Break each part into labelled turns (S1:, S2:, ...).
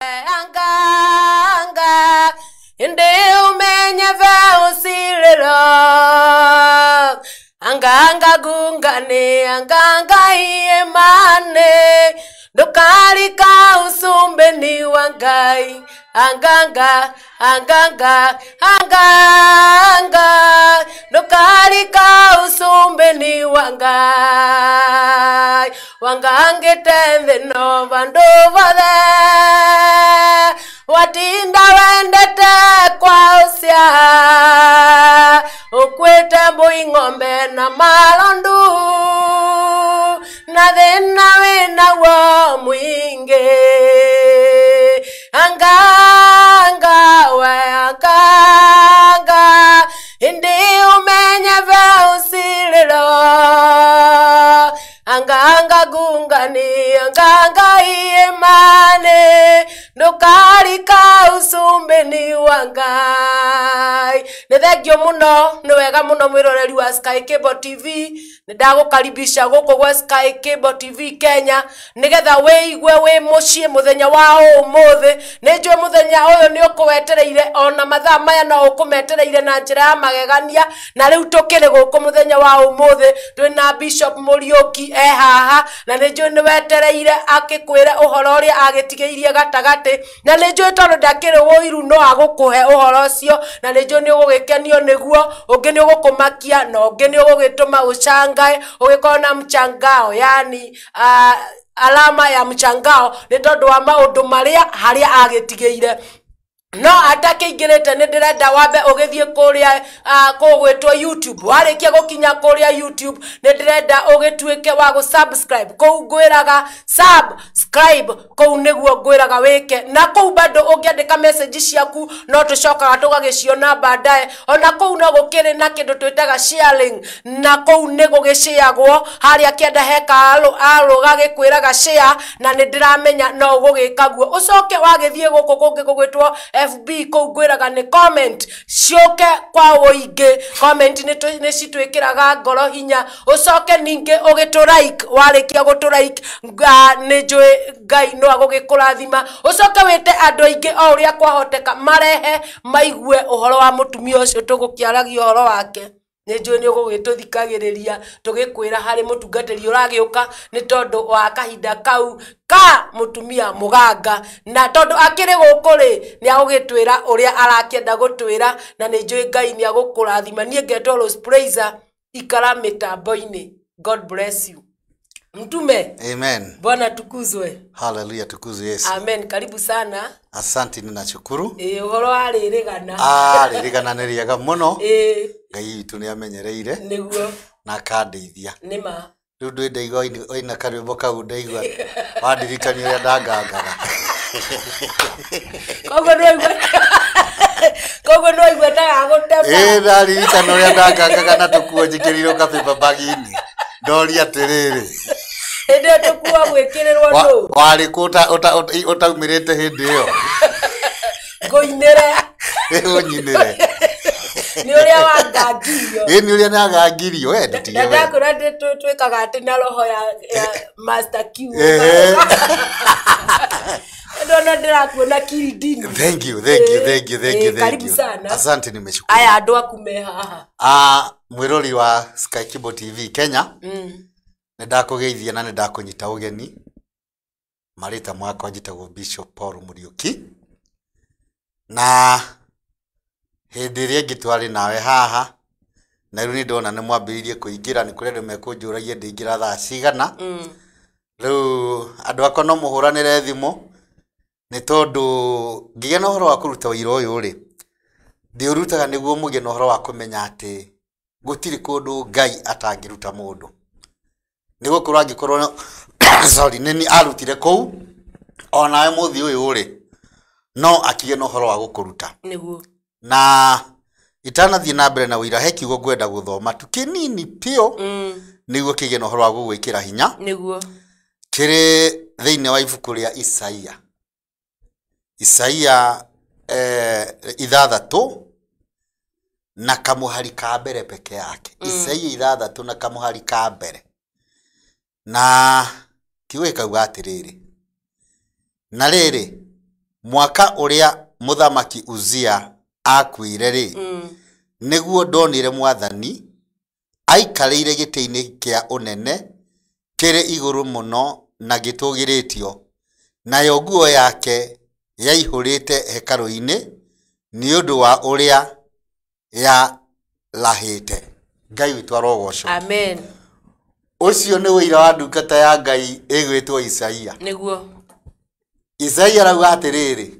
S1: we anganga indi umenye ve usiriro anganga gungane anganga iemane ndukarika usumbeni wa Ngai anganga anganga anganga ndukarika usumbeni wa Ngai wangangite nthi no vandu vothe watinda wendete kwa ucia ukwite mbui ng'ombe na malondu na thina winaguo mwingi anganga we anganga indi umenye ve usiriro anganga gungani anganga iemane ndukarika usumbeni wa Ngai. Nĩ thengio mũno, nĩ wega mũno mwĩroreri wa Sky Cable TV. Nĩ ndagũkaribisha gũkũ gwa Sky Cable TV Kenya nĩgetha wĩigue wĩ mũciĩ mũthenya wa ũmũthĩ. Nĩ njũĩ mũthenya ũyũ nĩ ũkũwetereire, ona mathaa maya no ũkũmetereire na njĩra ya magegania. Na rĩu tũkĩrĩ gũkũ mũthenya wa ũmũthĩ twĩna Bishop Mũriũki e haha, na nĩ njũĩ nĩ wetereire akĩkwĩre ũhoro ũrĩa agĩtigĩirie gatagatĩ, na nĩ njũĩ tondũ ndakĩrĩ ũiru no agũkũhe ũhoro ũcio, na nĩ njũĩ nĩ ũgũgĩkenio nĩguo, ũngĩ nĩ ũgũkũmakia na ũngĩ nĩ ũgũgĩtũma ũcangae ũgĩkorwo na mchangao, yani alama ya mchangao nĩ tondũ wa maũndũ marĩa harĩa agĩtigĩire. No atakĩingĩrĩte nĩ ndĩrenda wambe ũgĩthiĩ kũrĩa kũgwĩtwo YouTube. Warĩkia gũkinya kũrĩa YouTube nĩ ndĩrenda ũgĩtuĩke wa gũ-subscribe. Kũu ngwĩraga subscribe, kũu nĩguo ngwĩraga wĩke. Na kũu bado ũngĩandĩka message ciaku no tũcokaga tũgagĩciona baadaye. Ona kũu no gũkĩrĩ na kĩndũ twĩtaga sharing, na kũu nĩ gũgĩshareagwo harĩa kĩanda he karũ gagĩkwĩraga share, na nĩ ndĩramenya no ũgũgĩka guo. Ũcoke wagĩthiĩ gũkũ kũngĩ gũgwĩtwo FB, kũu ngwĩraga nĩ comment ciũke kwa ũingĩ. Comment nĩ citwĩkĩraga ngoro hinya. Ũcoke ningĩ ũgĩtũ like, warĩkia gũtũ like nĩ njũĩ Ngai no agũgĩkũrathima. Ũcoke wĩte andũ aingĩ o ũrĩa kwahoteka marehe maigue ũhoro wa mũtumia ũcio tũgũkĩaragia ũhoro wake. Nĩ njũĩ nĩ ũgũgĩtũthikagĩrĩria tũgĩkwĩra harĩ mũtungatĩri ũragĩũka nĩ tondũ wa kahinda kau ka mũtumia mũganga, na tondũ akĩrĩ gũkũ rĩ nĩ agũgĩtwĩra ũrĩa arakĩenda gũtwĩra, na nĩ njũĩ Ngai nĩ agũkũrathima. Niĩ ngetwo Rose Praiser, ikara mĩtambo-inĩ. God bless you. Mtume.
S2: Amen.
S1: Bwana tukuzwe.
S2: Hallelujah, tukuzwe Yesu.
S1: Amen. Karibu sana.
S2: Asante, ninashukuru.
S1: Ũhoro wa rĩrĩgana.
S2: Rĩrĩgana nĩ rĩega mũno. Ngai witũ nĩ amenyereire.
S1: Nĩguo.
S2: Na akandeithia.
S1: Nĩma.
S2: Rĩu ndĩ ndaigua oina karwĩmbo kau ndaigua wandirikania ũrĩa ndangangaga.
S1: Koguo nĩwaigua. Koguo nĩwaigua ta gagũtema.
S2: Ndaririkana ũrĩa ndangangaga na tũkuo njĩkĩrĩirwo kapaper bag-inĩ. Ndoria atĩrĩrĩ.
S1: Hĩndĩ ĩyo tũkuo gwĩkĩrĩrwo nũ?
S2: Warĩ kũ ũtaumĩrĩte hĩndĩ ĩyo?
S1: Ngũinĩre.
S2: Ũnyinĩre.
S1: Nĩ ũrĩa wangangirio.
S2: Nĩ ũrĩa ndangangirio, we ndũtige we.
S1: Ndakwĩra twĩkaga atĩ na roho ya Master Q. Ndona ndĩrakuona Kilindini.
S2: Thank you, thank you, thank you, thank you, thank
S1: Karibu
S2: you.
S1: sana.
S2: Asante, nimeshukuru.
S1: Aya andũ aku me haha.
S2: Mwĩrori wa Sky Cable TV Kenya. Nĩ ndakũgeithia na nĩ ndakũnyita ũgeni. Marĩtwa makwa njĩtagwo Bishop Paul Mũriũki. Na hĩndĩ ĩrĩa ĩngĩ twarĩ nawe haha, na rĩu nĩ ndona nĩ mwambĩrĩirie kũingĩra, nĩ kũrĩ andũ mekũnjũragia ndĩingĩra thaa cigana. Rĩu andũ akwa no mũhũranĩre thimũ, nĩ tondũ ngĩgĩa na ũhoro wa kũruta wĩira ũyũ rĩ, ndĩũrutaga nĩguo mũgĩe na ũhoro wa kũmenya atĩ gũtirĩ kũndũ Ngai atangĩruta mũndũ. Nĩ gũkorwo angĩkorwo sorry, nĩ niĩ arutire kũu, onawe mũthĩ ũyũ rĩ, no akĩgĩe na ũhoro wa gũkũruta.
S1: Nĩguo.
S2: Na itanathiĩ na mbere na wĩira, he kiugo ngwenda gũthoma tu kĩnini biũ, nĩguo kĩgĩe na ũhoro wa gũgwĩkĩra hinya.
S1: Nĩguo.
S2: Kĩrĩ thĩinĩ wa ibuku rĩa Isaia. Isaia 6 na kamũhari ka mbere peke yake. Isaia 6 na kamũhari ka mbere. Na kiugo gĩkauga atĩrĩrĩ, na rĩrĩ Mwaka ũrĩa mũthamaki Uzia akuire rĩ, nĩguo ndonire mwathani aikarĩire gĩtĩ-inĩ kĩa ũnene kĩrĩ igũrũ mũno na gĩtũgĩrĩtio, nayo nguo yake yaihũrĩte hekarũ-inĩ nĩ ũndũ wa ũrĩa yarahĩte. Ngai witũ arogocwo.
S1: Amen.
S2: Ũcio nĩ ũira wa ndungata ya Ngai ĩgwĩtwo Isaia.
S1: Nĩguo.
S2: Isaia arauga atĩrĩrĩ,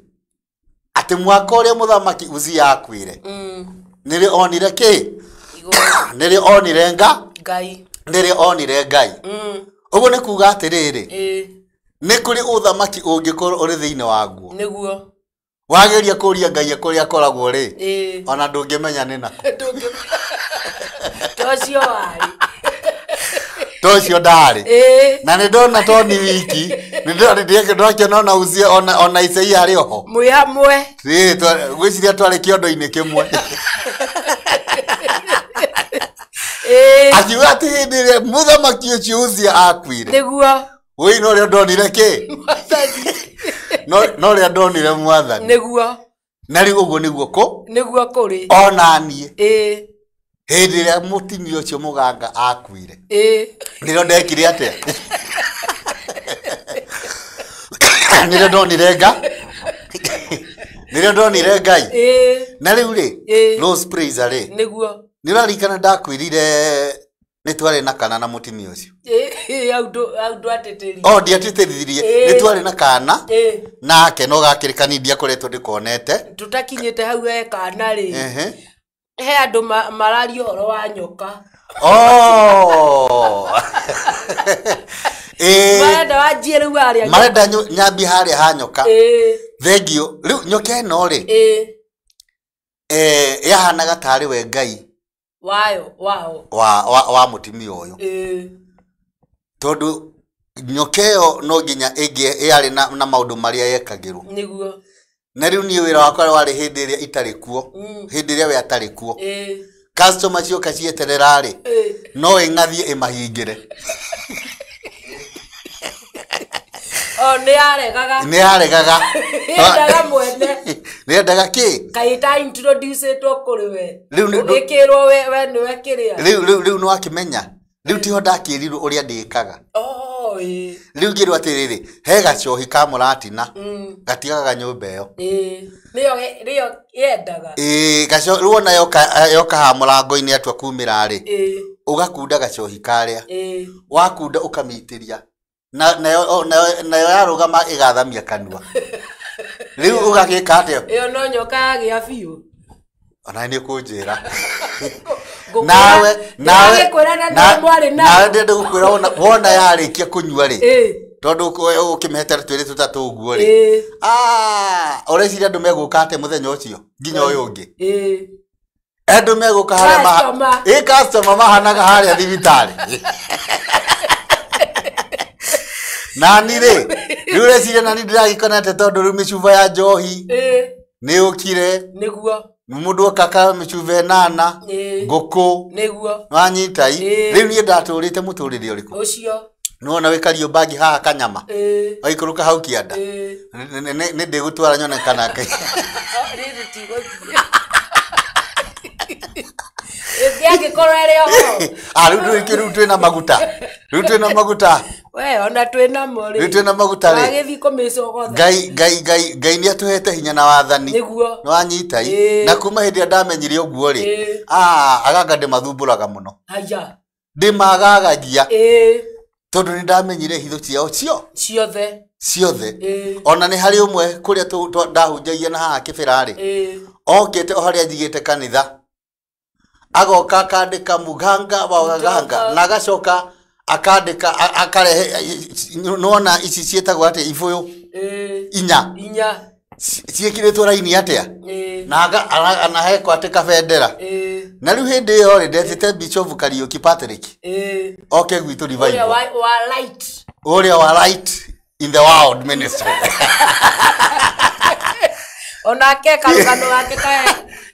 S2: atĩ mwaka ũrĩa mũthamaki Uzia akuire, nĩrĩ onire kĩ?
S1: Igũrũ.
S2: Nĩrĩ onire
S1: Ngai.
S2: Nĩrĩ onire Ngai. Ũguo nĩ kuga atĩrĩrĩ, nĩ kũrĩ ũthamaki ũngĩkorwo ũrĩ thĩinĩ waguo.
S1: Nĩguo.
S2: Wageria kũria Ngai kũrĩa akoragwo rĩ, ona ndũngĩmenya nĩ nakũ.
S1: To ũcio warĩ.
S2: To ũcio ndarĩ. Na nĩ ndona to nĩ wiki, nĩ ndakĩona ona Uzia ona Isaia arĩ oho.
S1: Mwĩ hamwe.
S2: Ngwĩciria twarĩ kĩondo-inĩ kĩmwe. Akiuga atĩ hĩndĩ ĩrĩa mũthamaki ũcio Uzia akuire.
S1: Nĩguo.
S2: Wũi no ũrĩa ndonire kĩ? No ũrĩa ndonire mwathani.
S1: Nĩguo.
S2: Na rĩu ũguo nĩguo kũ?
S1: Nĩguo kũrĩ.
S2: Ona niĩ. Hĩndĩ ĩrĩa mũtumia ũcio mũganga akuire. Nĩrĩo ndekire atĩa? Nĩrĩo ndonire Nĩrĩo ndonire Ngai. Na rĩu rĩ, Rose Praiser rĩ.
S1: Nĩguo.
S2: Nĩ ũraririkana ndakwĩrire nĩ twarĩ na kana na mũtumia ũcio?
S1: Hau ndwatĩtĩririe.
S2: O ndiatĩtĩrithirie. Nĩ twarĩ na kana nake no gakĩrĩ kanini ndiakoretwo ndĩkonete.
S1: Tũtakinyĩte hau he kana rĩ. He andũ mararia ũhoro wa nyoka.
S2: Oh.
S1: Marenda wanjie rĩu harĩa.
S2: Marenda nyambie harĩa ha nyoka. Thengiũ. Rĩu nyoka ĩno rĩ. Yahanaga tarĩ we Ngai.
S1: Wayo, wao.
S2: Wa mũtumia ũyũ. Tondũ nyoka ĩyo no nginya ĩngĩ yarĩ na maũndũ marĩa yekagĩrwo.
S1: Nĩguo.
S2: Na rĩu niĩ wĩra wakwa warĩ hĩndĩ ĩrĩa itarĩ kuo, hĩndĩ ĩrĩa we atarĩ kuo. Customer cioka cieterera rĩ, no ĩng'athie ĩmahingĩre.
S1: O nĩ yaregaga.
S2: Nĩ yaregaga.
S1: Yendaga mwene.
S2: Nĩ yendaga kĩ?
S1: Kaĩ ta introduce-ĩtwo kũrĩ we.
S2: Rĩu nĩ
S1: Ũgĩkĩrwo we nĩwe kĩrĩa.
S2: Rĩu nĩ wakĩmenya. Rĩu tiho ndakĩrirwo ũrĩa ndĩkaga. Rĩu ngĩrwo atĩrĩrĩ, he gacohi ka mũratina, gatigaga nyũmba ĩyo.
S1: Nĩyo yendaga.
S2: Rĩu ona yoka haha mũrango-inĩ atua kumĩra rĩ, ũgakunda gacohi karĩa. Wakunda ũkamĩitĩria. Nayo yarũgama ĩgathamia kanua. Rĩu ũgagĩka atĩa?
S1: Ĩyo no nyoka yagĩa biũ.
S2: Ona nĩ ũkũnjĩra. Nawe nawe ndĩrenda gũkwĩra wona yarĩkia kũnyua rĩ, tondũ ũkĩmĩhetera twĩrĩ tũtatũ ũguo rĩ, ũreciria andũ megũka atĩa mũthenya ũcio nginya ũyũ ũngĩ? Andũ megũka harĩa customer mahanaga harĩa thibitarĩ. Nani rĩ, rĩu ũreciria nani ndĩragĩkonete tondũ rĩu mĩcuba ya njohi nĩ yũkire.
S1: Nĩguo.
S2: Mũndũ oka ka mĩcuba ĩnana, ngũkũ.
S1: Nĩguo.
S2: Wanyita i. Rĩu niĩ ndatũrĩte mũtũrĩre ũrĩkũ?
S1: Ũcio.
S2: Nĩwona wĩ Kariũmbangi haha kanyama. Waikũrũka hau kĩanda. Nĩ ndĩgũtwara nyone kana Ngai.
S1: Rĩrĩ tigũthiĩ. Ĩngĩangĩkorwo ĩrĩ oho.
S2: Rĩu twĩna maguta. Rĩu twĩna maguta.
S1: We ona twĩnamo rĩ.
S2: Rĩu twĩna maguta rĩ.
S1: Wagĩthiĩ kũmĩcogotha.
S2: Ngai nĩ atũhete hinya na wathani.
S1: Nĩguo.
S2: Nĩ wanyita i. Na kuma hĩndĩ ĩrĩa ndamenyire ũguo rĩ, aganga ndĩmathumbũraga mũno.
S1: Haya.
S2: Ndĩmagagagia. Tondũ nĩ ndamenyire hitho ciao
S1: ciothe.
S2: Ciothe. Ona nĩ harĩ ũmwe kũrĩa ndahunjagia na haha Kĩbĩra rĩ. Okĩte o harĩa njigĩte kanitha. Agoka akandĩka muganga wa waganga na agacoka akandĩka akarehe nĩwona ici ciĩtagwo atĩa ibũyũ inya ciĩkĩrĩtwo raini atĩa na hekwo atĩ kabendera. Na rĩu hĩndĩ ĩyo rĩ ndetĩte Bishop Kariũki Patrick oke gwitũ revival ũrĩa wa light in the world ministry.
S1: Onake karũgano gake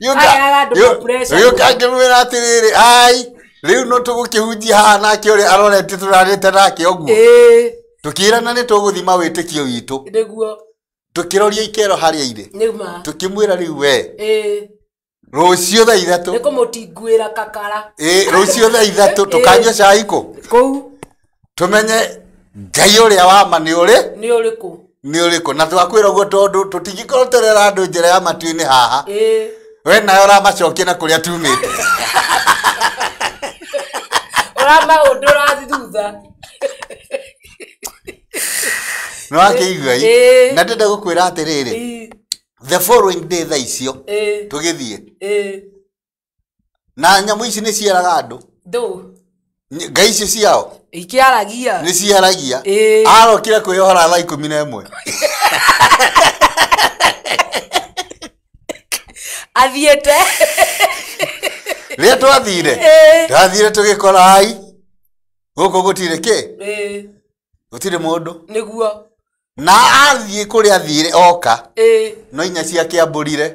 S2: Yũka ngĩmwĩra atĩrĩrĩ, ai rĩu no tũgũkĩhunjia haha nake ũrĩa arorete tũrarĩte nake ũguo. Tũkĩrana nĩ tũgũthima wĩtĩkio witũ.
S1: Nĩguo.
S2: Tũkĩroria ikero harĩa irĩ.
S1: Nĩ ma.
S2: Tũkĩmwĩra rĩu we.
S1: Ĩĩ.
S2: Rũciũ thaa 3.
S1: Nĩ kũmũtinguĩra kakara.
S2: Ĩĩ, rũciũ thaa 3 tũkanyua cai kũ?
S1: Kũu.
S2: Tũmenye Ngai ũrĩa wa ma nĩ ũrĩ?
S1: Nĩ ũrĩkũ?
S2: Nĩ ũrĩkũ? Na twakwĩra ũguo tondũ tũtingĩkorwo tũrera andũ njĩra ya matu-inĩ haha.
S1: Ĩĩ.
S2: We nawe ũramacokia na kũrĩa tumĩte.
S1: Ũramaũndũra thutha.
S2: Nĩ wakĩigua
S1: Ĩĩ.
S2: i? Na ndĩrenda gũkwĩra atĩrĩrĩ.
S1: Ĩĩ.
S2: The following day thaa icio
S1: Ĩĩ.
S2: tũgĩthiĩ.
S1: Ĩĩ.
S2: Na nyamũ ici nĩ ciaraga andũ.
S1: Ndũ.
S2: Ngai icio ciao
S1: Ikĩaragia.
S2: nĩ ciaragia.
S1: Ĩĩ.
S2: Arokire kwĩyohora thaa 11.
S1: Athiĩte.
S2: Rĩrĩa twathire.
S1: Ĩĩ.
S2: Twathire tũgĩkora ai. Gũkũ gũtirĩ kĩ?
S1: Ĩĩ.
S2: Gũtirĩ mũndũ.
S1: Nĩguo.
S2: Na athiĩ kũrĩa athire oka.
S1: Ĩĩ.
S2: No inya ciake ambũrire.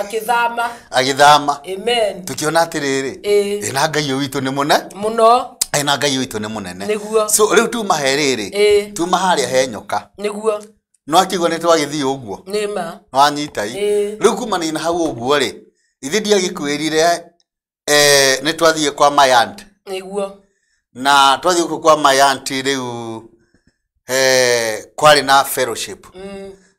S1: Akĩthama.
S2: Agĩthama.
S1: Amen.
S2: Tũkĩona atĩrĩrĩ.
S1: Ĩĩ.
S2: Ĩna Ngai ũyũ witũ nĩ mũne.
S1: Mũno.
S2: Ĩna Ngai ũyũ witũ nĩ mũnene.
S1: Nĩguo.
S2: So rĩu tuma he rĩrĩ.
S1: Ĩĩ.
S2: Tuma harĩa he nyoka.
S1: Nĩguo.
S2: No akĩigua nĩ twagĩthiĩ ũguo.
S1: Nĩ ma.
S2: Wanyita i.
S1: Ĩĩ.
S2: Rĩu kumania na hau ũguo rĩ. Ithe ndiagĩkwĩrire nĩ twathiĩ kwa my aunt.
S1: Nĩguo.
S2: Na twathiĩ gũkũ kwa my aunt rĩu kwarĩ na fellowship.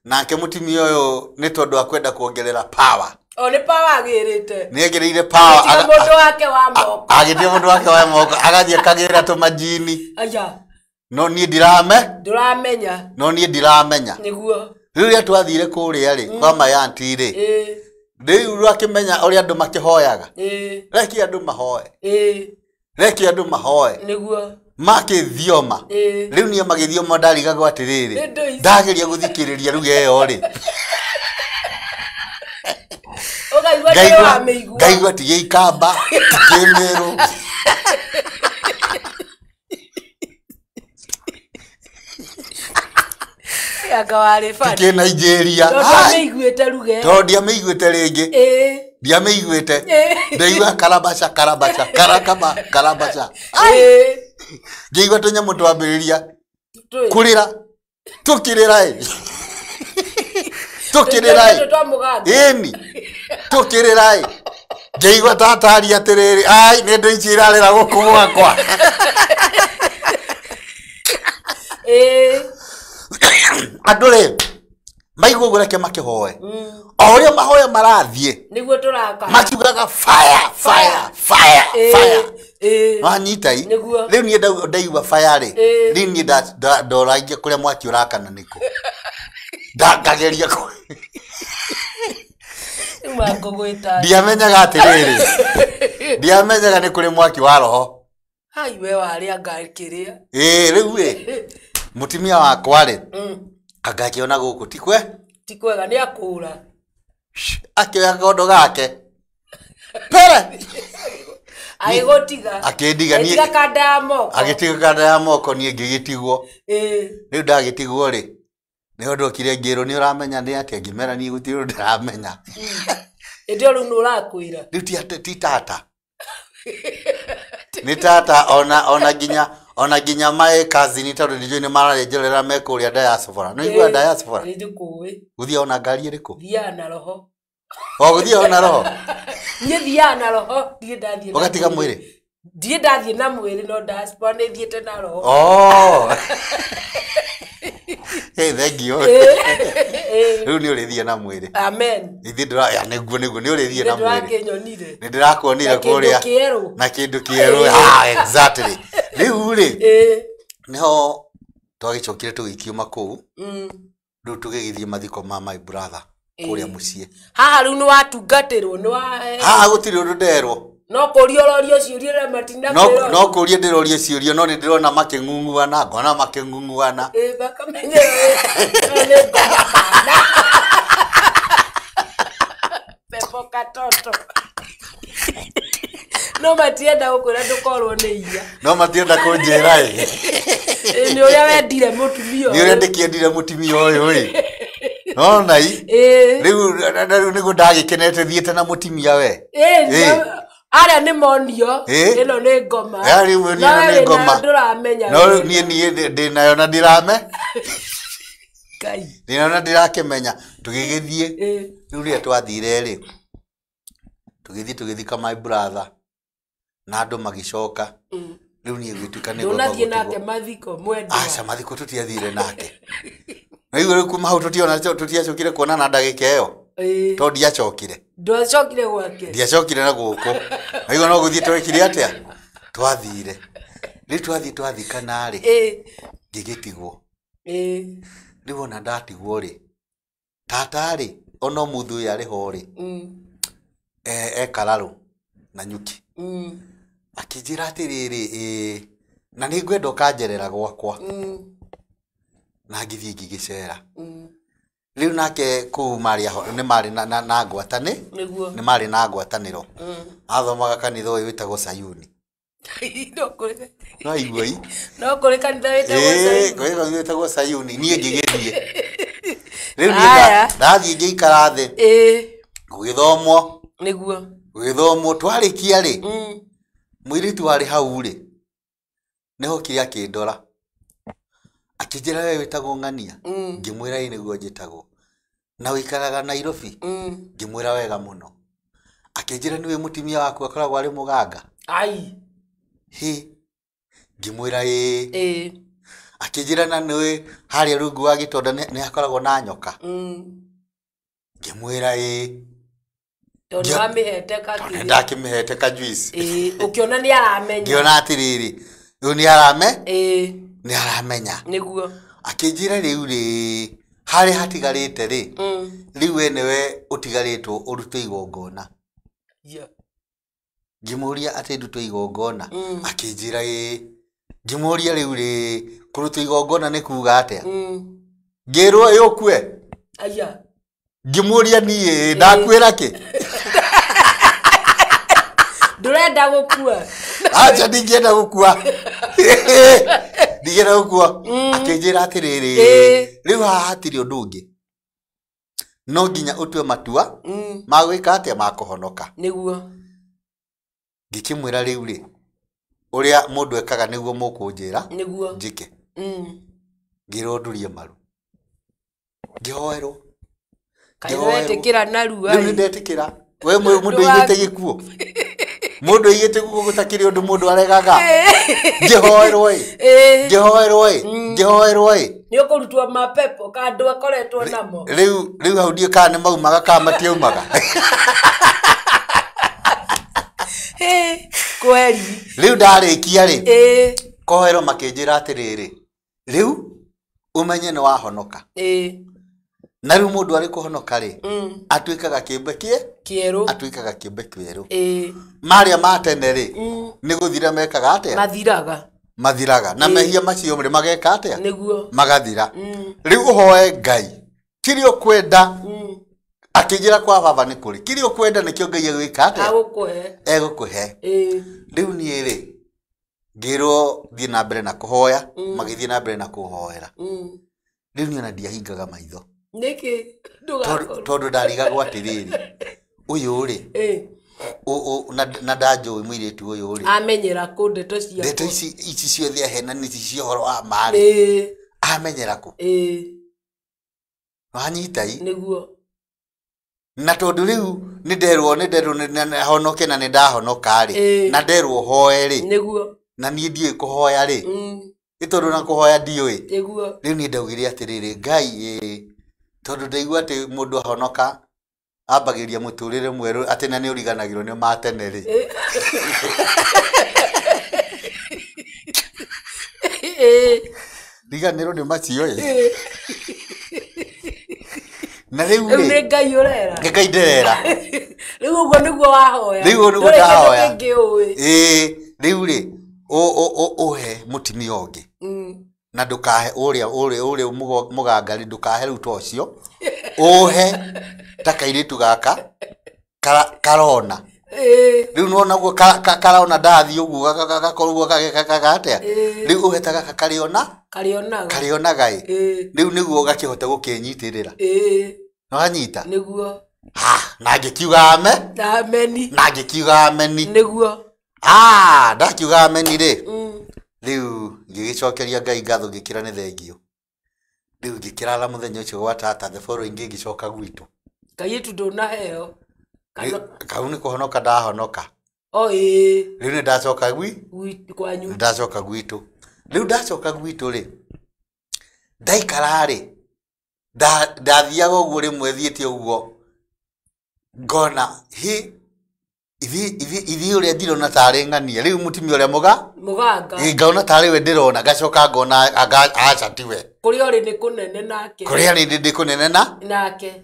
S2: Nake mũtumia ũyũ nĩ tondũ wa kwenda kuongerera power.
S1: O nĩ power agĩrĩte.
S2: Nĩ ongereire power.
S1: Agĩtiga mũndũ wake wa moko.
S2: Agĩtiga mũndũ wake wa moko. Agathiĩ akagĩra tũmajini.
S1: Aya.
S2: No niĩ ndirame.
S1: Ndũramenya.
S2: No niĩ ndiramenya.
S1: Nĩguo.
S2: Rĩu rĩrĩa twathire kũrĩa rĩ, kwa my aunt rĩ.
S1: Ĩĩ.
S2: Rĩu rwakĩmenya ũrĩa andũ makĩhoyaga.
S1: Ĩĩ.
S2: Reke andũ mahoe.
S1: Ĩĩ.
S2: Reke andũ mahoe.
S1: Nĩguo.
S2: Makĩthioma.
S1: Ĩĩ.
S2: Rĩu niĩ magĩthioma ndarigagwo atĩrĩrĩ.
S1: Nĩ ndũ ici.
S2: Ndageria gũthikĩrĩria ruga ĩyo rĩ.
S1: Ũkaigua nĩ wamĩigua.
S2: Ngaigua ti gĩikamba, ti kĩmĩrũ.
S1: Anga warĩ
S2: Ti
S1: bani.
S2: kĩ Nigeria.
S1: Tondũ ndwamĩiguĩte ruga ĩyo.
S2: Tondũ ndiamĩiguĩte rĩngĩ.
S1: Ĩĩ.
S2: Ndiamĩiguĩte.
S1: Ĩĩ.
S2: Ndaigua karabaca karabaca karakaba karabaca.
S1: Ĩĩ.
S2: Ngĩigua tũnyamũ twambĩrĩria
S1: Tũĩ.
S2: kũrĩra. Tũkĩrĩra ĩ. Tũkĩrĩra ĩ.
S1: Tũnyamũ twa mũganda.
S2: Ĩni. Tũkĩrĩra ĩ. Ngĩigua tataria atĩrĩrĩ, ai nĩ ndũ ici irarĩra gũkũ gwakwa.
S1: Ĩĩ.
S2: Andũ rĩ, maigua ũguo reke makĩhoe. O ũrĩa mahoya marathiĩ,
S1: Nĩguo tũraka.
S2: makiugaga fire, fire, fire,
S1: Ĩĩ.
S2: fire.
S1: Ĩĩ.
S2: Wanyita i.
S1: Nĩguo.
S2: Rĩu niĩ ndaigua fire rĩ,
S1: Ĩĩ.
S2: rĩu niĩ ndoragia kũrĩa mwaki ũrakana nĩkũ. Ngageria kũ.
S1: Rĩu mangũgwĩta.
S2: Ndiamenyaga atĩrĩrĩ. Ndiamenyaga nĩ kũrĩ mwaki wa roho.
S1: Hai we warĩ anga kĩrĩa.
S2: Ĩĩ, rĩu ĩ, mũtumia wakwa rĩ, anga akĩona gũkũ ti kwe?
S1: Ti kwega nĩ akũra.
S2: Akĩoya gakondo gake. Pere.
S1: Agĩgũtiga.
S2: Akĩndiga niĩ.
S1: Agĩtiga kanda ya moko.
S2: Agĩtiga kanda ya moko niĩ ngĩgĩtigwo.
S1: Ĩĩ.
S2: Rĩu ndagĩtigwo rĩ, nĩho ndokire ngĩrwo nĩ ũramenya nĩ atĩa, ngĩmera niĩ gũtirĩ ũndũ ndĩramenya.
S1: Ĩndĩ ĩyo rĩu nĩ ũrakwĩra.
S2: Rĩu ti tata. Nĩ tata ona nginya my cousin tondũ nĩ njũĩ nĩ mararĩnjorera me kũrĩa diaspora. Nĩ ũiguaga diaspora?
S1: Nĩ njũkũĩ.
S2: Gũthiaga ona ngari ĩrĩkũ?
S1: Thiaga na roho.
S2: O gũthiaga ona roho?
S1: Niĩ thiaga na roho, ndirĩ ndathiĩ na
S2: Ũgatiga
S1: mwĩrĩ.
S2: mwĩrĩ?
S1: Ndirĩ ndathiĩ na mwĩrĩ no diaspora nĩ thiĩte na roho.
S2: Oh. Hey, thank you.
S1: Ĩĩ.
S2: Rĩu nĩ ũrĩthiĩ na mwĩrĩ.
S1: Amen.
S2: Ithuĩ ndĩra nĩguo nĩguo nĩ ũrĩthiĩ na
S1: Nĩ
S2: mwĩrĩ.
S1: ndĩrakĩnyonire.
S2: Nĩ ndĩrakuonire
S1: Na kĩndũ
S2: kũrĩa.
S1: kĩerũ.
S2: Na kĩndũ kĩerũ. Ah, exactly. Rĩu rĩ,
S1: Ĩĩ.
S2: nĩho twagĩcokire tũgĩkiuma kũu. Rĩu tũgĩgĩthiĩ mathiko ma my brother kũrĩa mũciĩ.
S1: Haha rĩu nĩ watungatĩrwo, nĩ wa
S2: Haha gũtirĩ ũndũ nderwo.
S1: No kũria ũrorio ciũria na matina
S2: No no kũria ndĩrorio ciũria no nĩ ndĩrona makĩng'ung'uana, ngona makĩng'ung'uana.
S1: Ĩĩ, makamenya ĩno nĩ ngoma kana. Pepo katoto. No matienda gũkwĩra ndũkorwo nĩ iya.
S2: No matienda kũnjĩra ĩ.
S1: Ĩĩ, nĩ ũrĩa wendire mũtumia
S2: Nĩ ũrĩa
S1: ũyũ.
S2: ndĩkĩendire mũtumia ũyũ ĩ. Nona i.
S1: Ĩĩ.
S2: Rĩu rĩu nĩguo ndagĩkenete thiĩte na mũtumia we.
S1: Ĩĩ,
S2: Ĩĩ.
S1: arĩa nĩ monio
S2: Ĩĩ.
S1: ĩno nĩ ngoma.
S2: Ĩĩ, rĩu niĩ
S1: No
S2: ĩno nĩ
S1: we wĩnayo
S2: ngoma.
S1: ndũramenya
S2: No
S1: wega.
S2: niĩ niĩ ndĩ nayo na ndirame.
S1: Ngai.
S2: Ndĩrona ndĩrakĩmenya tũgĩgĩthiĩ. Rĩu rĩrĩa twathire rĩ, tũgĩthiĩ tũgĩthika my brother na andũ magĩcoka. Rĩu niĩ gwĩtuĩka nĩ ngwamba
S1: Ndũnathiĩ nake
S2: gũtigwo.
S1: mathiko mwendwa?
S2: Aca, mathiko tũtiathire nake. Na rĩu kuma hau tũtiona, tũtiacokire kuonana ndagĩka ĩyo. Tondũ ndiacokire.
S1: Ndwacokire gwake?
S2: Ndiacokire na gũkũ. Naigua no gũthiĩ twekire atĩa, twathire. Rĩu twathiĩ twathikana rĩ, ngĩgĩtigwo. Rĩu ona ndatigwo rĩ, tata rĩ, ona ũmũthĩ ũyũ arĩ ho rĩ, e Kararũ na nyuki. Akĩnjĩra atĩrĩrĩ, ĩ na nĩ ngwenda ũkanjerera gwakwa. Na ngĩthiĩ ngĩgĩcera. Rĩu nake kũu marĩ aho nĩ marĩ na ngwatanĩ.
S1: Nĩguo.
S2: Nĩ marĩ na ngwatanĩro. Athomaga kanitha ũyũ wĩtagwo Sayuni.
S1: No kũrĩ.
S2: No igua i.
S1: No kũrĩ kanitha wĩtagwo
S2: Ĩĩ,
S1: Sayuni?
S2: kũrĩ kanitha wĩtagwo Sayuni. Niĩ ngĩgĩthiĩ rĩu niĩ
S1: Aya.
S2: ndathiĩ ngĩikara thĩ, gũgĩthomwo.
S1: Nĩguo.
S2: Gũgĩthomwo, twarĩkia rĩ, mũirĩtu warĩ hau rĩ, nĩhokire akĩndora, akĩnjĩra, "We wĩtagwo ng'ania?" Ngĩmwĩra, "Ĩ nĩguo njĩtagwo." "Na ũikaraga Nairobi?" Ngĩmwĩra, "Wega mũno." Akĩnjĩra, "Nĩwe mũtumia waku akoragwo arĩ mũganga?"
S1: Ai.
S2: Hĩ, ngĩmwĩra, "Ĩĩ." Akĩnjĩra, "Na nĩwe harĩa rungu wa gĩtonda nĩ hakoragwo na nyoka?" Ngĩmwĩra, "Ĩĩ."
S1: Tondũ wamĩhete
S2: Tondũ
S1: kakĩrĩa.
S2: nĩndakĩmĩhete kajuice.
S1: Ũkĩona nĩ aramenya.
S2: Ngĩona atĩrĩrĩ, rĩu nĩ arame nĩ aramenya.
S1: Nĩguo.
S2: Akĩnjĩra, "Rĩu rĩ, harĩa hatigarĩte rĩ, rĩu we nĩwe ũtigarĩtwo ũrute igongona." Ngĩmũria, "Atĩ ndutwo igongona?" Akĩnjĩra, "Ĩĩ." Ngĩmũria, "Rĩu rĩ, kũrutwo igongona nĩ kuga atĩa?" Ngĩrwo, "Ĩ ũkue."
S1: Aya.
S2: Ngĩmũria, "Niĩ ndakuĩra kĩ?"
S1: Ndũrenda gũkua?
S2: Aca, ndingĩenda gũkua, ndingĩenda gũkua. Akĩnjĩra atĩrĩrĩ, "Rĩu haha hatirĩ ũndũ ũngĩ, no nginya ũtue matua ma gwĩka atĩa, ma kũhonoka."
S1: Nĩguo.
S2: Ngĩkĩmwĩra, "Rĩu rĩ, ũrĩa mũndũ ekaga nĩguo mũkũnjĩra
S1: Nĩguo.
S2: njĩke." Ngĩrwo ndurie maru, ngĩhoerwo.
S1: Kaĩ
S2: Ngĩhoerwo.
S1: wetĩkĩra narua?
S2: Rĩu nĩ ndetĩkĩra. We mũndũ aigĩte gĩkuũ, mũndũ aigĩte gĩkuũ, gũtakĩrĩ ũndũ mũndũ aregaga. Ngĩhoerwo ĩ, ngĩhoerwo ĩ, ngĩhoerwo ĩ.
S1: Nĩ ũkũrutwo mapepo kandũ akoretwo namo.
S2: Rĩu hau ndiũ kana nĩ maumaga kana matiaumaga.
S1: Kweri.
S2: Rĩu ndarĩkia rĩ, koherwo, makĩnjĩra atĩrĩrĩ, "Rĩu ũmenye nĩ wahonoka." Na rĩu mũndũ arĩ kũhonoka rĩ, atuĩkaga kĩũmbe kĩe
S1: Kĩerũ.
S2: Atuĩkaga kĩũmbe kĩerũ. Marĩa ma tene rĩ, nĩ gũthira mekaga atĩa?
S1: Mathiraga.
S2: Mathiraga na mehia macio rĩ, mageka atĩa?
S1: Nĩguo.
S2: Magathira. Rĩu ũhoe Ngai kĩrĩa ũkwenda. Akĩnjĩra kwa baba nĩ kũrĩ kĩrĩa ũkwenda, nĩkĩo Ngai egwĩka atĩa?
S1: Agũkũhe.
S2: Egũkũhe. Rĩu niĩ rĩ, ngĩrwo thiĩ na mbere na kũhoya. Magĩthiĩ na mbere na kũhoera. Rĩu niĩ ona ndiahingaga maitho.
S1: Nĩkĩ?
S2: Tondũ
S1: Ndũgakorwo.
S2: Tondũ ndarigagwo atĩrĩrĩ, ũyũ rĩ, na ndanjũĩ mũirĩtu ũyũ rĩ,
S1: Amenyera kũ ndeto ciakwa?
S2: Ndeto ici ciothe ahenani cia ũhoro wa marĩ, amenyera kũ? Wanyita i?
S1: Nĩguo.
S2: Na tondũ rĩu nĩ nderwo honoke na nĩ ndahonoka rĩ, na nderwo hoe rĩ,
S1: Nĩguo.
S2: Na niĩ ndiũĩ kũhoya rĩ, nĩ tondũ na kũhoya ndiũĩ.
S1: Nĩguo.
S2: Rĩu niĩ ndaugire atĩrĩrĩ, Ngai ĩ, tondũ ndaigua atĩ mũndũ ahonoka ambagĩria mũtũrĩre mwerũ, atĩ na nĩ ũriganagĩrwo nĩ ma tene rĩ. Riganĩrwo nĩ macio ĩ. Na rĩu
S1: Rĩu
S2: rĩ,
S1: nĩ Ngai ũrera.
S2: Nĩ Ngai ndĩrera.
S1: Rĩu ũguo nĩguo wahoya.
S2: Rĩu ũguo nĩguo
S1: Ndũrĩ kĩndũ
S2: ndahoya.
S1: kĩngĩ ũĩ.
S2: Ĩĩ, rĩu rĩ, ũhe mũtumia ũngĩ na ndũkahe ũrĩa mũgangari, ndũkahe rĩu ta ũcio, ũhe ta kairĩtu gaka karona. Rĩu nĩwona ũguo karona ndathiĩ ũguo gakorwo ũguo gagekaga atĩa. Rĩu ũhe ta gaka karĩona.
S1: Karĩonaga.
S2: Karĩonaga ĩ. Rĩu nĩguo gakĩhota gũkĩnyitĩrĩra. Nĩwanyita?
S1: Nĩguo.
S2: Ha, na ngĩkiuga ame.
S1: Ameni.
S2: Na ngĩkiuga ameni.
S1: Nĩguo.
S2: Ah, ndakiuga ameni rĩ, rĩu ngĩgĩcokeria Ngai ngatho, ngĩkĩra nĩ thengio. Rĩu ngĩkĩrara mũthenya ũcio gwa tata, the following ngĩcoka gwitũ.
S1: Kairĩtu ndũnaheo.
S2: Kau nĩ kũhonoka ndahonoka.
S1: O ĩĩ.
S2: Rĩu nĩ ndacoka
S1: kwanyu.
S2: Ndacoka gwitũ. Rĩu ndacoka gwitũ rĩ, ndaikara rĩ, ndathiaga ũguo rĩmwe thiĩte ũguo ngona hi ithi ũrĩa ndirona tarĩ ng'ania. Rĩu mũtumia ũrĩa
S1: mũganga
S2: ngaona tarĩ we ndĩrona, ngacoka ngona aca tiwe.
S1: Kũrĩa ũrĩ nĩ kũnene nake.
S2: Kũrĩa rĩ nĩ kũnene na
S1: nake.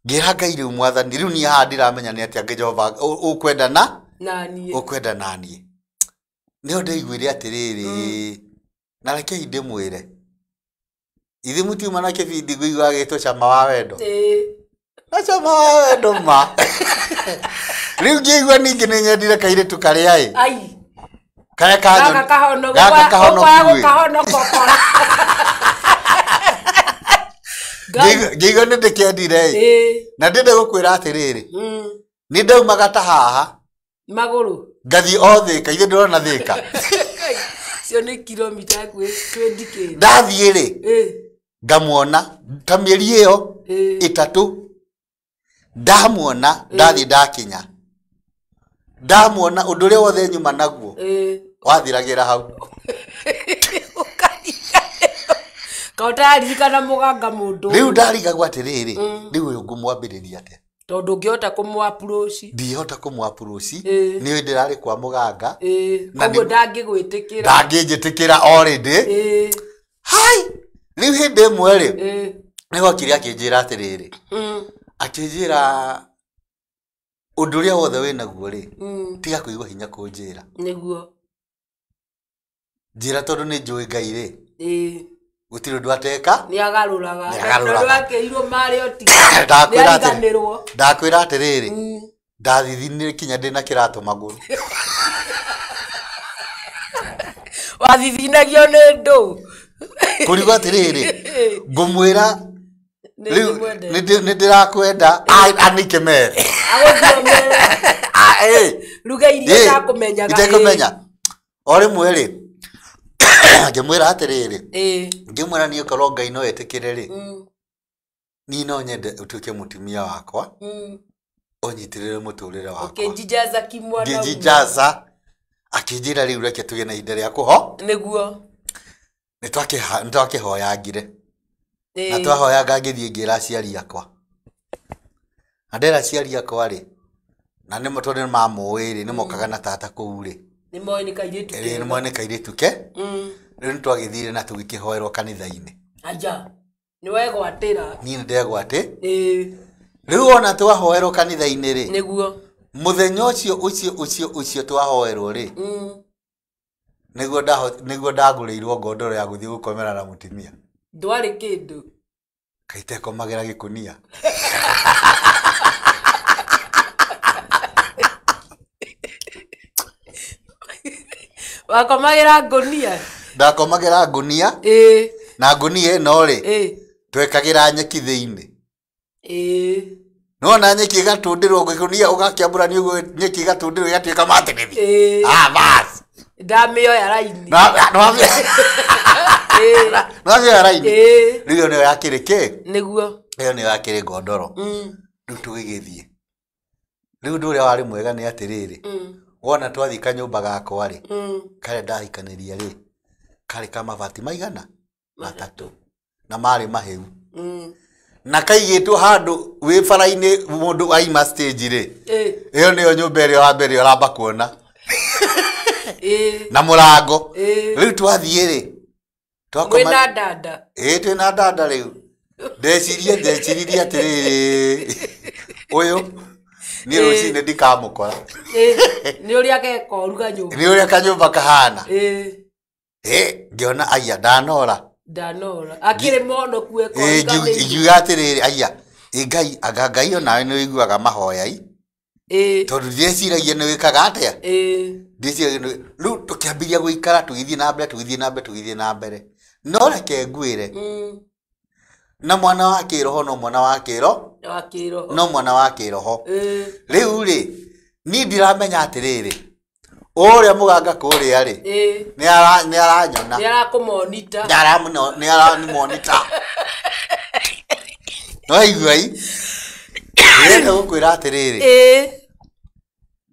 S2: Ngĩra Ngai rĩu mwathani, rĩu niĩ haha ndiramenya nĩ atĩa Ngai Jehova ũkwenda na
S1: naniĩ.
S2: Ũkwenda naniĩ. Nĩho ndaiguire atĩrĩrĩ, na rekei ndĩmwĩre, ithuĩ mũtiuma na kĩbindi ngũigua agĩtwo cama wa wendo. Na cama wa wendo ma. Rĩu ngĩigua ningĩ nĩ nyendire kairĩtu karĩa ĩ.
S1: Ai.
S2: Karĩa
S1: gaka kahonoku.
S2: Ngĩigua nĩ ndĩkĩendire ĩ. Na ndĩende gũkwĩra atĩrĩrĩ, nĩ ndaumaga ta haha
S1: magũrũ
S2: ngathiĩ o Thĩka, ithuĩ ndĩrona Thĩka.
S1: Cio nĩ kilomita twendi kĩndũ.
S2: Ndathiĩ rĩ, ngamuona ta mĩeri ĩyo ĩtatũ, ndamuona ndathiĩ ndakinya, ndamuona ũndũ ũrĩa wothe nyuma naguo wathiragĩra hau.
S1: Kaũtaririkana mũganga mũndũ.
S2: Rĩu ndarigagwo atĩrĩrĩ, rĩu ũyũ ngũmwambĩrĩria atĩa?
S1: Tondũ ũngĩhota kũmũ-approach.
S2: Ndingĩhota kũmũ-approach, nĩ ndĩrarĩ kwa mũganga.
S1: Koguo ndangĩgwĩtĩkĩra.
S2: Ndangĩnjĩtĩkĩra already. Hai, rĩu hĩndĩ ĩmwe rĩ, nĩgokire akĩnjĩra atĩrĩrĩ, akĩnjĩra ũndũ ũrĩa wothe wĩnaguo rĩ, tiga kũigua hinya kũnjĩra.
S1: Nĩguo.
S2: Njĩra tondũ nĩ njũĩ Ngai rĩ, gũtirĩ ũndũ ateka.
S1: Nĩ agarũraga.
S2: Nĩ
S1: akĩirwo marĩ oti.
S2: Ndakwĩra atĩrĩrĩ, ndathithinire kinya ndĩna kĩratũ magũrũ.
S1: Wathithinagio nĩ ndũ.
S2: Kũrigwo atĩrĩrĩ, ngũmwĩra rĩu nĩ ndĩrakwenda anike mere.
S1: Agũthiomere. Ruga iria itakũmenyaga.
S2: Itekũmenya. O rĩmwe rĩ, ngĩmwĩra atĩrĩrĩ, ngĩmwĩra niĩ korwo Ngai no etĩkĩre rĩ, niĩ no nyende ũtuĩke mũtumia wakwa, ũnyitĩrĩre mũtũrĩre wakwa.
S1: Ũkĩnjijaza kimwana.
S2: Ngĩnjijaza, akĩnjĩra rĩu reke tũgĩe na ihinda rĩa kũho.
S1: Nĩguo.
S2: Nĩ twakĩhoyangire. Na twahoyanga ngĩthiĩ ngĩra aciari akwa. Na ndera aciari akwa rĩ, na nĩ tondũ nĩ mamũĩ rĩ, nĩ mokaga na tata kũu rĩ.
S1: Nĩ moĩ nĩ kairĩtu ke.
S2: Nĩ moĩ nĩ kairĩtu ke. Rĩu nĩ twagĩthire na tũgĩkĩhoerwo kanitha-inĩ.
S1: Aya, nĩ wegwatĩra.
S2: Niĩ nĩ ndegwatĩ. Rĩu ona twahoerwo kanitha-inĩ rĩ,
S1: nĩguo.
S2: Mũthenya ũcio ũcio ũcio ũcio twahoerwo rĩ, nĩguo ndagũrĩirwo ngondoro ya gũthiĩ gũkomera na mũtumia.
S1: Ndwarĩ kĩndũ.
S2: Kaitekomagĩra gĩkũnia.
S1: Wakomagĩra ngũnia?
S2: Ndakomagĩra ngũnia. Na ngũnia ĩno rĩ, twekagĩra nyeki thĩinĩ. Nĩwona nyeki ĩgatũndĩrwo gĩkũnia ũgakĩambũrania ũguo nyeki ĩgatũndĩrwo ĩgatuĩka matĩrĩthi. Ah, bas.
S1: Ndamĩoya raini.
S2: Nĩwamĩoya raini? Rĩu ĩyo nĩyo yakĩrĩ kĩ?
S1: Nĩguo.
S2: Ĩyo nĩyo yakĩrĩ ngondoro. Rĩu tũgĩgĩthiĩ. Rĩu ũndũ ũrĩa warĩ mwega nĩ atĩrĩrĩ, wona twathiĩ kanyũmba gakwa rĩ, karĩa ndahikanĩria rĩ, karĩ ka mabati maigana matatũ na marĩ mahĩu. Na kaigĩtwo handũ wĩ bara-inĩ mũndũ aima stage rĩ, ĩyo nĩyo nyũmba ĩrĩa wa mbere ũramba kuona. Na mũrango. Rĩu twathiĩ rĩ,
S1: twakoma dada.
S2: Twĩna dada rĩu. Ndeciririe atĩrĩrĩ, ũyũ niĩ rũcinĩ ndikamũkora.
S1: Nĩ ũrĩa geka ũruga nyũmba.
S2: Nĩ ũrĩa kanyũmba kahana. Ngĩona aya ndanora.
S1: Ndanora. Akĩrĩ mũhonoku eka ũruga
S2: nyũmba. Ngiuga atĩrĩrĩ, aya, Ngai, anga Ngai onawe nĩ ũiguaga mahoya-i. Tondũ ndĩreciragia nĩ wĩkaga atĩa? Ndĩreciragia nĩ rĩu tũkĩambĩrĩria gũikara tũgĩthiĩ na mbere tũgĩthiĩ na mbere tũgĩthiĩ na mbere. No reke ngwĩre, na mwana wa kĩroho no mwana wa kĩro no mwana wa kĩroho. Rĩu rĩ, niĩ ndiramenya atĩrĩrĩ, Ũrĩa mũganga kũrĩa rĩ, nĩ aranyona.
S1: Nĩ arakũmonita.
S2: Nĩ aramũmonita. No igua i ndĩrenda gũkwĩra atĩrĩrĩ,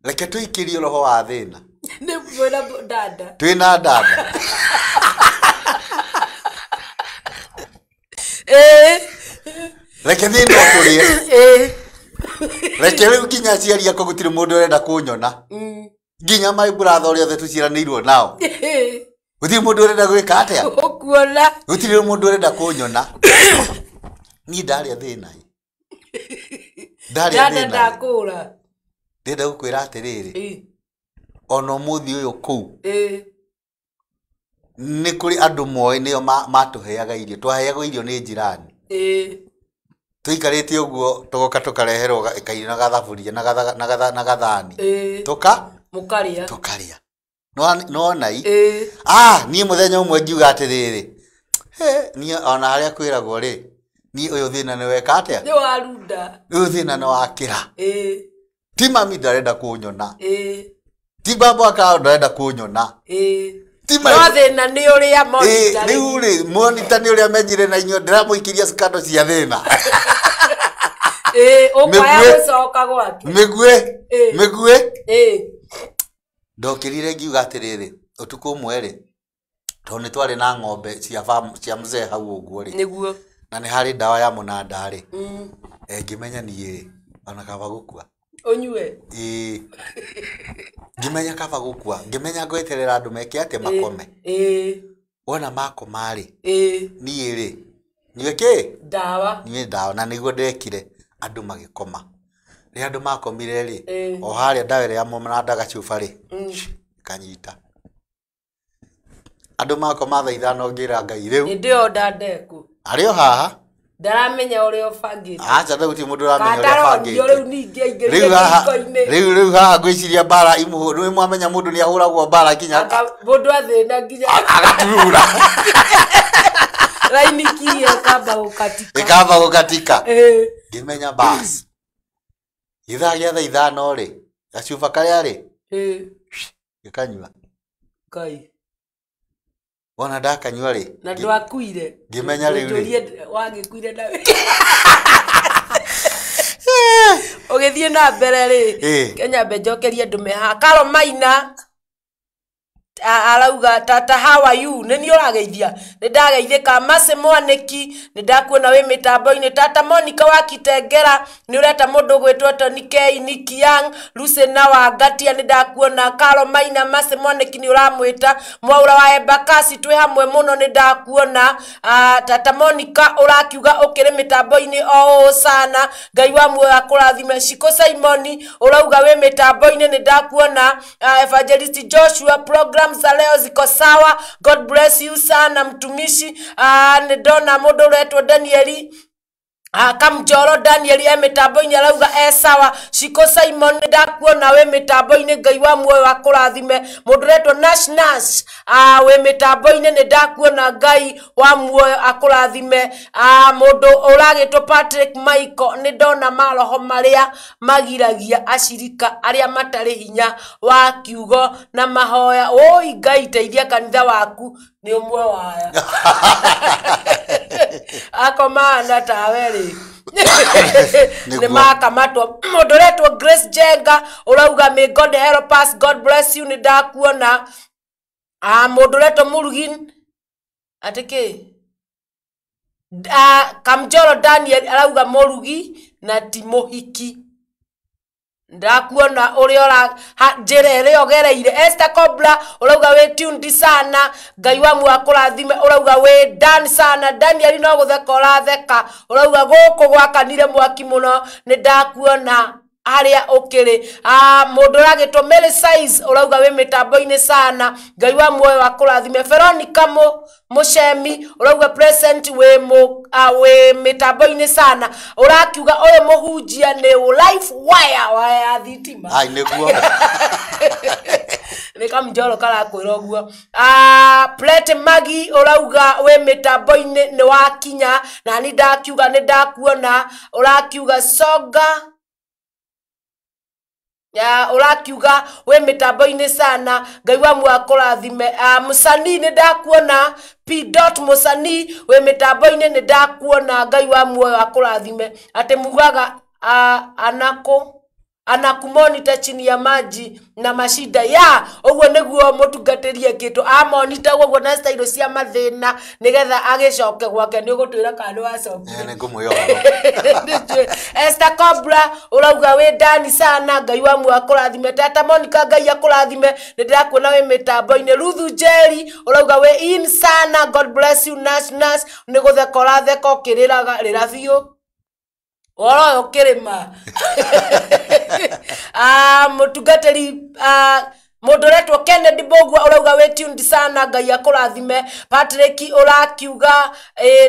S2: reke tũikĩrie roho wa thĩna.
S1: Nĩ mwĩna dada.
S2: Twĩna dada. Reke thĩna ũtũrĩe. Reke rĩu nginya aciari akwa gũtirĩ mũndũ ũrenda kũnyona. Nginya my brother ũrĩa othe tũciaranĩirwo nao. Gũtirĩ mũndũ ũrenda gwĩka atĩa?
S1: Gũkuona.
S2: Gũtirĩ mũndũ ũrenda kũnyona. Niĩ ndarĩa thĩna. Ndarĩa
S1: Dada
S2: thĩna.
S1: ndakũra.
S2: Ndĩrenda gũkwĩra atĩrĩrĩ, ona ũmũthĩ ũyũ kũu nĩ kũrĩ andũ moĩ nĩo matũheaga irio. Twaheagwo irio nĩ njirani. Tũikarĩte ũguo tũgoka tũkareherwo kairio na gathaburia na gathani.
S1: Mũkarĩa.
S2: Tũkarĩa. Nĩwona i? Niĩ mũthenya ũmwe ngiuga atĩrĩrĩ, niĩ ona harĩa kwĩragwo rĩ, niĩ ũyũ thĩna nĩ weka atĩa?
S1: Nĩ warunda.
S2: Ũyũ thĩna nĩ wakĩra. Ti mami ndarenda kũnyona. Ti baba wakwa ndarenda kũnyona. Ti
S1: No thĩna nĩ ũrĩa monitor.
S2: Rĩu rĩ, monitor nĩ ũrĩa menjire na inyuĩ ndĩramũikĩria scandal cia thĩna.
S1: Ũkaya gũcoka gwake.
S2: Mĩguĩ. Mĩguĩ. Ndokĩrire ngiuga atĩrĩrĩ, ũtukũ ũmwe rĩ, tondũ nĩ twarĩ na ng'ombe cia farm cia mzee hau ũguo rĩ.
S1: Nĩguo.
S2: Na nĩ harĩ ndawa ya mũnanda rĩ. Ngĩmenya niĩ rĩ, ona kaba gũkua.
S1: Ũnyue.
S2: Ngĩmenya kaba gũkua, ngĩmenya ngweterera andũ meke atĩa makome. Wona makoma rĩ, niĩ rĩ, nyue kĩ?
S1: Ndawa.
S2: Nyue ndawa, na nĩguo ndekire, andũ magĩkoma. Rĩrĩa andũ makomire rĩ, o harĩa ndawa ĩrĩa ya mũnanda gacuba rĩ, kanyita. Andũ makoma thaa ithano ngĩra Ngai rĩu.
S1: Hĩndĩ ĩyo ndandekũ.
S2: Arĩ o haha.
S1: Ndaramenya ũrĩa ũbangĩte.
S2: Aca, rĩu gũtirĩ mũndũ ũramenya ũrĩa
S1: Kataronio
S2: ũbangĩte.
S1: rĩu ningĩ aingĩrire
S2: Rĩu haha,
S1: kĩhiko-inĩ.
S2: rĩu haha ngwĩciria mbara imũhũ, nĩ mwamenya mũndũ nĩ ahũragwo mbara nginya
S1: Mũndũ athĩna nginya
S2: agaturura.
S1: Raini kinya ĩkamba gũkatika.
S2: Ĩkamba gũkatika. Ngĩmenya bas. Gĩthaa gĩa thaa ithano rĩ, gacuba karĩa rĩ, gĩkanyua.
S1: Ngai.
S2: Wona ndakanyua rĩ,
S1: Na ndwakuire.
S2: Ngĩmenya rĩu rĩ.
S1: Njũrie wagĩkuire na Ũgĩthiĩ na mbere rĩ, Kenya mbe njokerie andũ me haha. Carol Maina arauga tata how are you? Nĩ niĩ ũrageithia. Nĩ ndageithĩka. Mercy Mwanĩki, nĩ ndakuona wĩ mĩtambo-inĩ. Tata Monica wa Kitengera, nĩ ũreta mũndũ ũgwĩtwo Tony K, Nick Young, Lucy na Wangatia, nĩ ndakuona. Carol Maina, Mercy Mwanĩki nĩ ũramwĩta. Mwaura wa Embakasi twĩ hamwe mũno, nĩ ndakuona. Tata Monica ũrakiuga ũkĩrĩ mĩtambo-inĩ o ũũ sana. Ngai wa muoyo akũrathime. Shiko Simoni ũrauga wĩ mĩtambo-inĩ, nĩ ndakuona. Evangelist Joshua, program za leo ziko sawa, God bless you sana mtumishi. Nĩ ndona mũndũ ũretwo Danieli Kamjoro Daniel e mĩtambo-inĩ arauga e sawa. Shiko Simon nĩ ndakuona wĩ mĩtambo-inĩ, Ngai wa muoyo akũrathime. Mũndũ ũretwo Nash Nash wĩ mĩtambo-inĩ, nĩ ndakuona, Ngai wa muoyo akũrathime. Mũndũ ũragĩtwo Patrick Michael, nĩ ndona maroho marĩa magiragia acirika arĩa matarĩ hinya wa kiugo na mahoya. Oi Ngai teithia kanitha waku, nĩ ũmwe waya. Akomana tawe rĩ. Nĩ makamatwo. Mũndũ ũretwo Grace Jenga ũrauga may God help us, God bless you, nĩ ndakuona. Mũndũ ũretwo Murugin atĩ kĩ? Kamjoro Daniel arauga mũrugi na ti mũhiki. Ndakuona ũrĩa ũra njĩra ĩrĩa ũgereire. Esther Kobla ũrauga wĩ tuned sana, Ngai wa muoyo akũrathime, ũrauga wĩ done sana. Daniel no gũtheka ũratheka, ũrauga gũkũ gwakanire mwaki mũno, nĩ ndakuona harĩa ũkĩrĩ. Mũndũ ũragĩtwo Mary Size ũrauga wĩ mĩtambo-inĩ sana, Ngai wa muoyo akũrathime. Veronica Mũcemi ũrauga present wĩ mĩtambo-inĩ sana, ũrakiuga ũyũ mũhunjia nĩ life wire, wire ya thitima.
S2: Ai nĩguo.
S1: Nĩ kamjoro karakwĩra ũguo. Plet Magi ũrauga wĩ mĩtambo-inĩ nĩ wakinya, na nĩ ndakiuga nĩ ndakuona. Ũrakiuga songa Urakiuga we mitambo-inĩ sana, Ngai wa muoyo akũrathime. Mũcani nĩ ndakuona, P dot mũcani we mitambo-inĩ nĩ ndakuona, Ngai wa muoyo akũrathime. Atĩ mugaga anako anakumonita chini ya maji na mashida ya ũguo nĩguo mũtungatĩri ekĩtwo amonita ũguo na style cia mathĩna nĩgetha agĩcoke gwake. Nĩ ũgũtwĩra kana nĩ wacokire?
S2: Nĩ ngũmwĩhoka.
S1: Esther Cobra urauga wĩ ndani sana, Ngai wa muoyo akũrathime. Tata Monica, Ngai akũrathime, nĩ ndĩrakuona wĩ mĩtambo-inĩ. Ruthu Njeri urauga wĩ in sana, God bless you. Nash Nash nĩ gũtheka ũratheka ũkĩrĩraga, rĩra biũ ũhoro ũyũ ũkĩrĩma. Mũtungatĩri mũndũ ũretwo Kennedy Mbũgua ũrauga wĩ tuned sana, Ngai akũrathime. Patrick ũrakiuga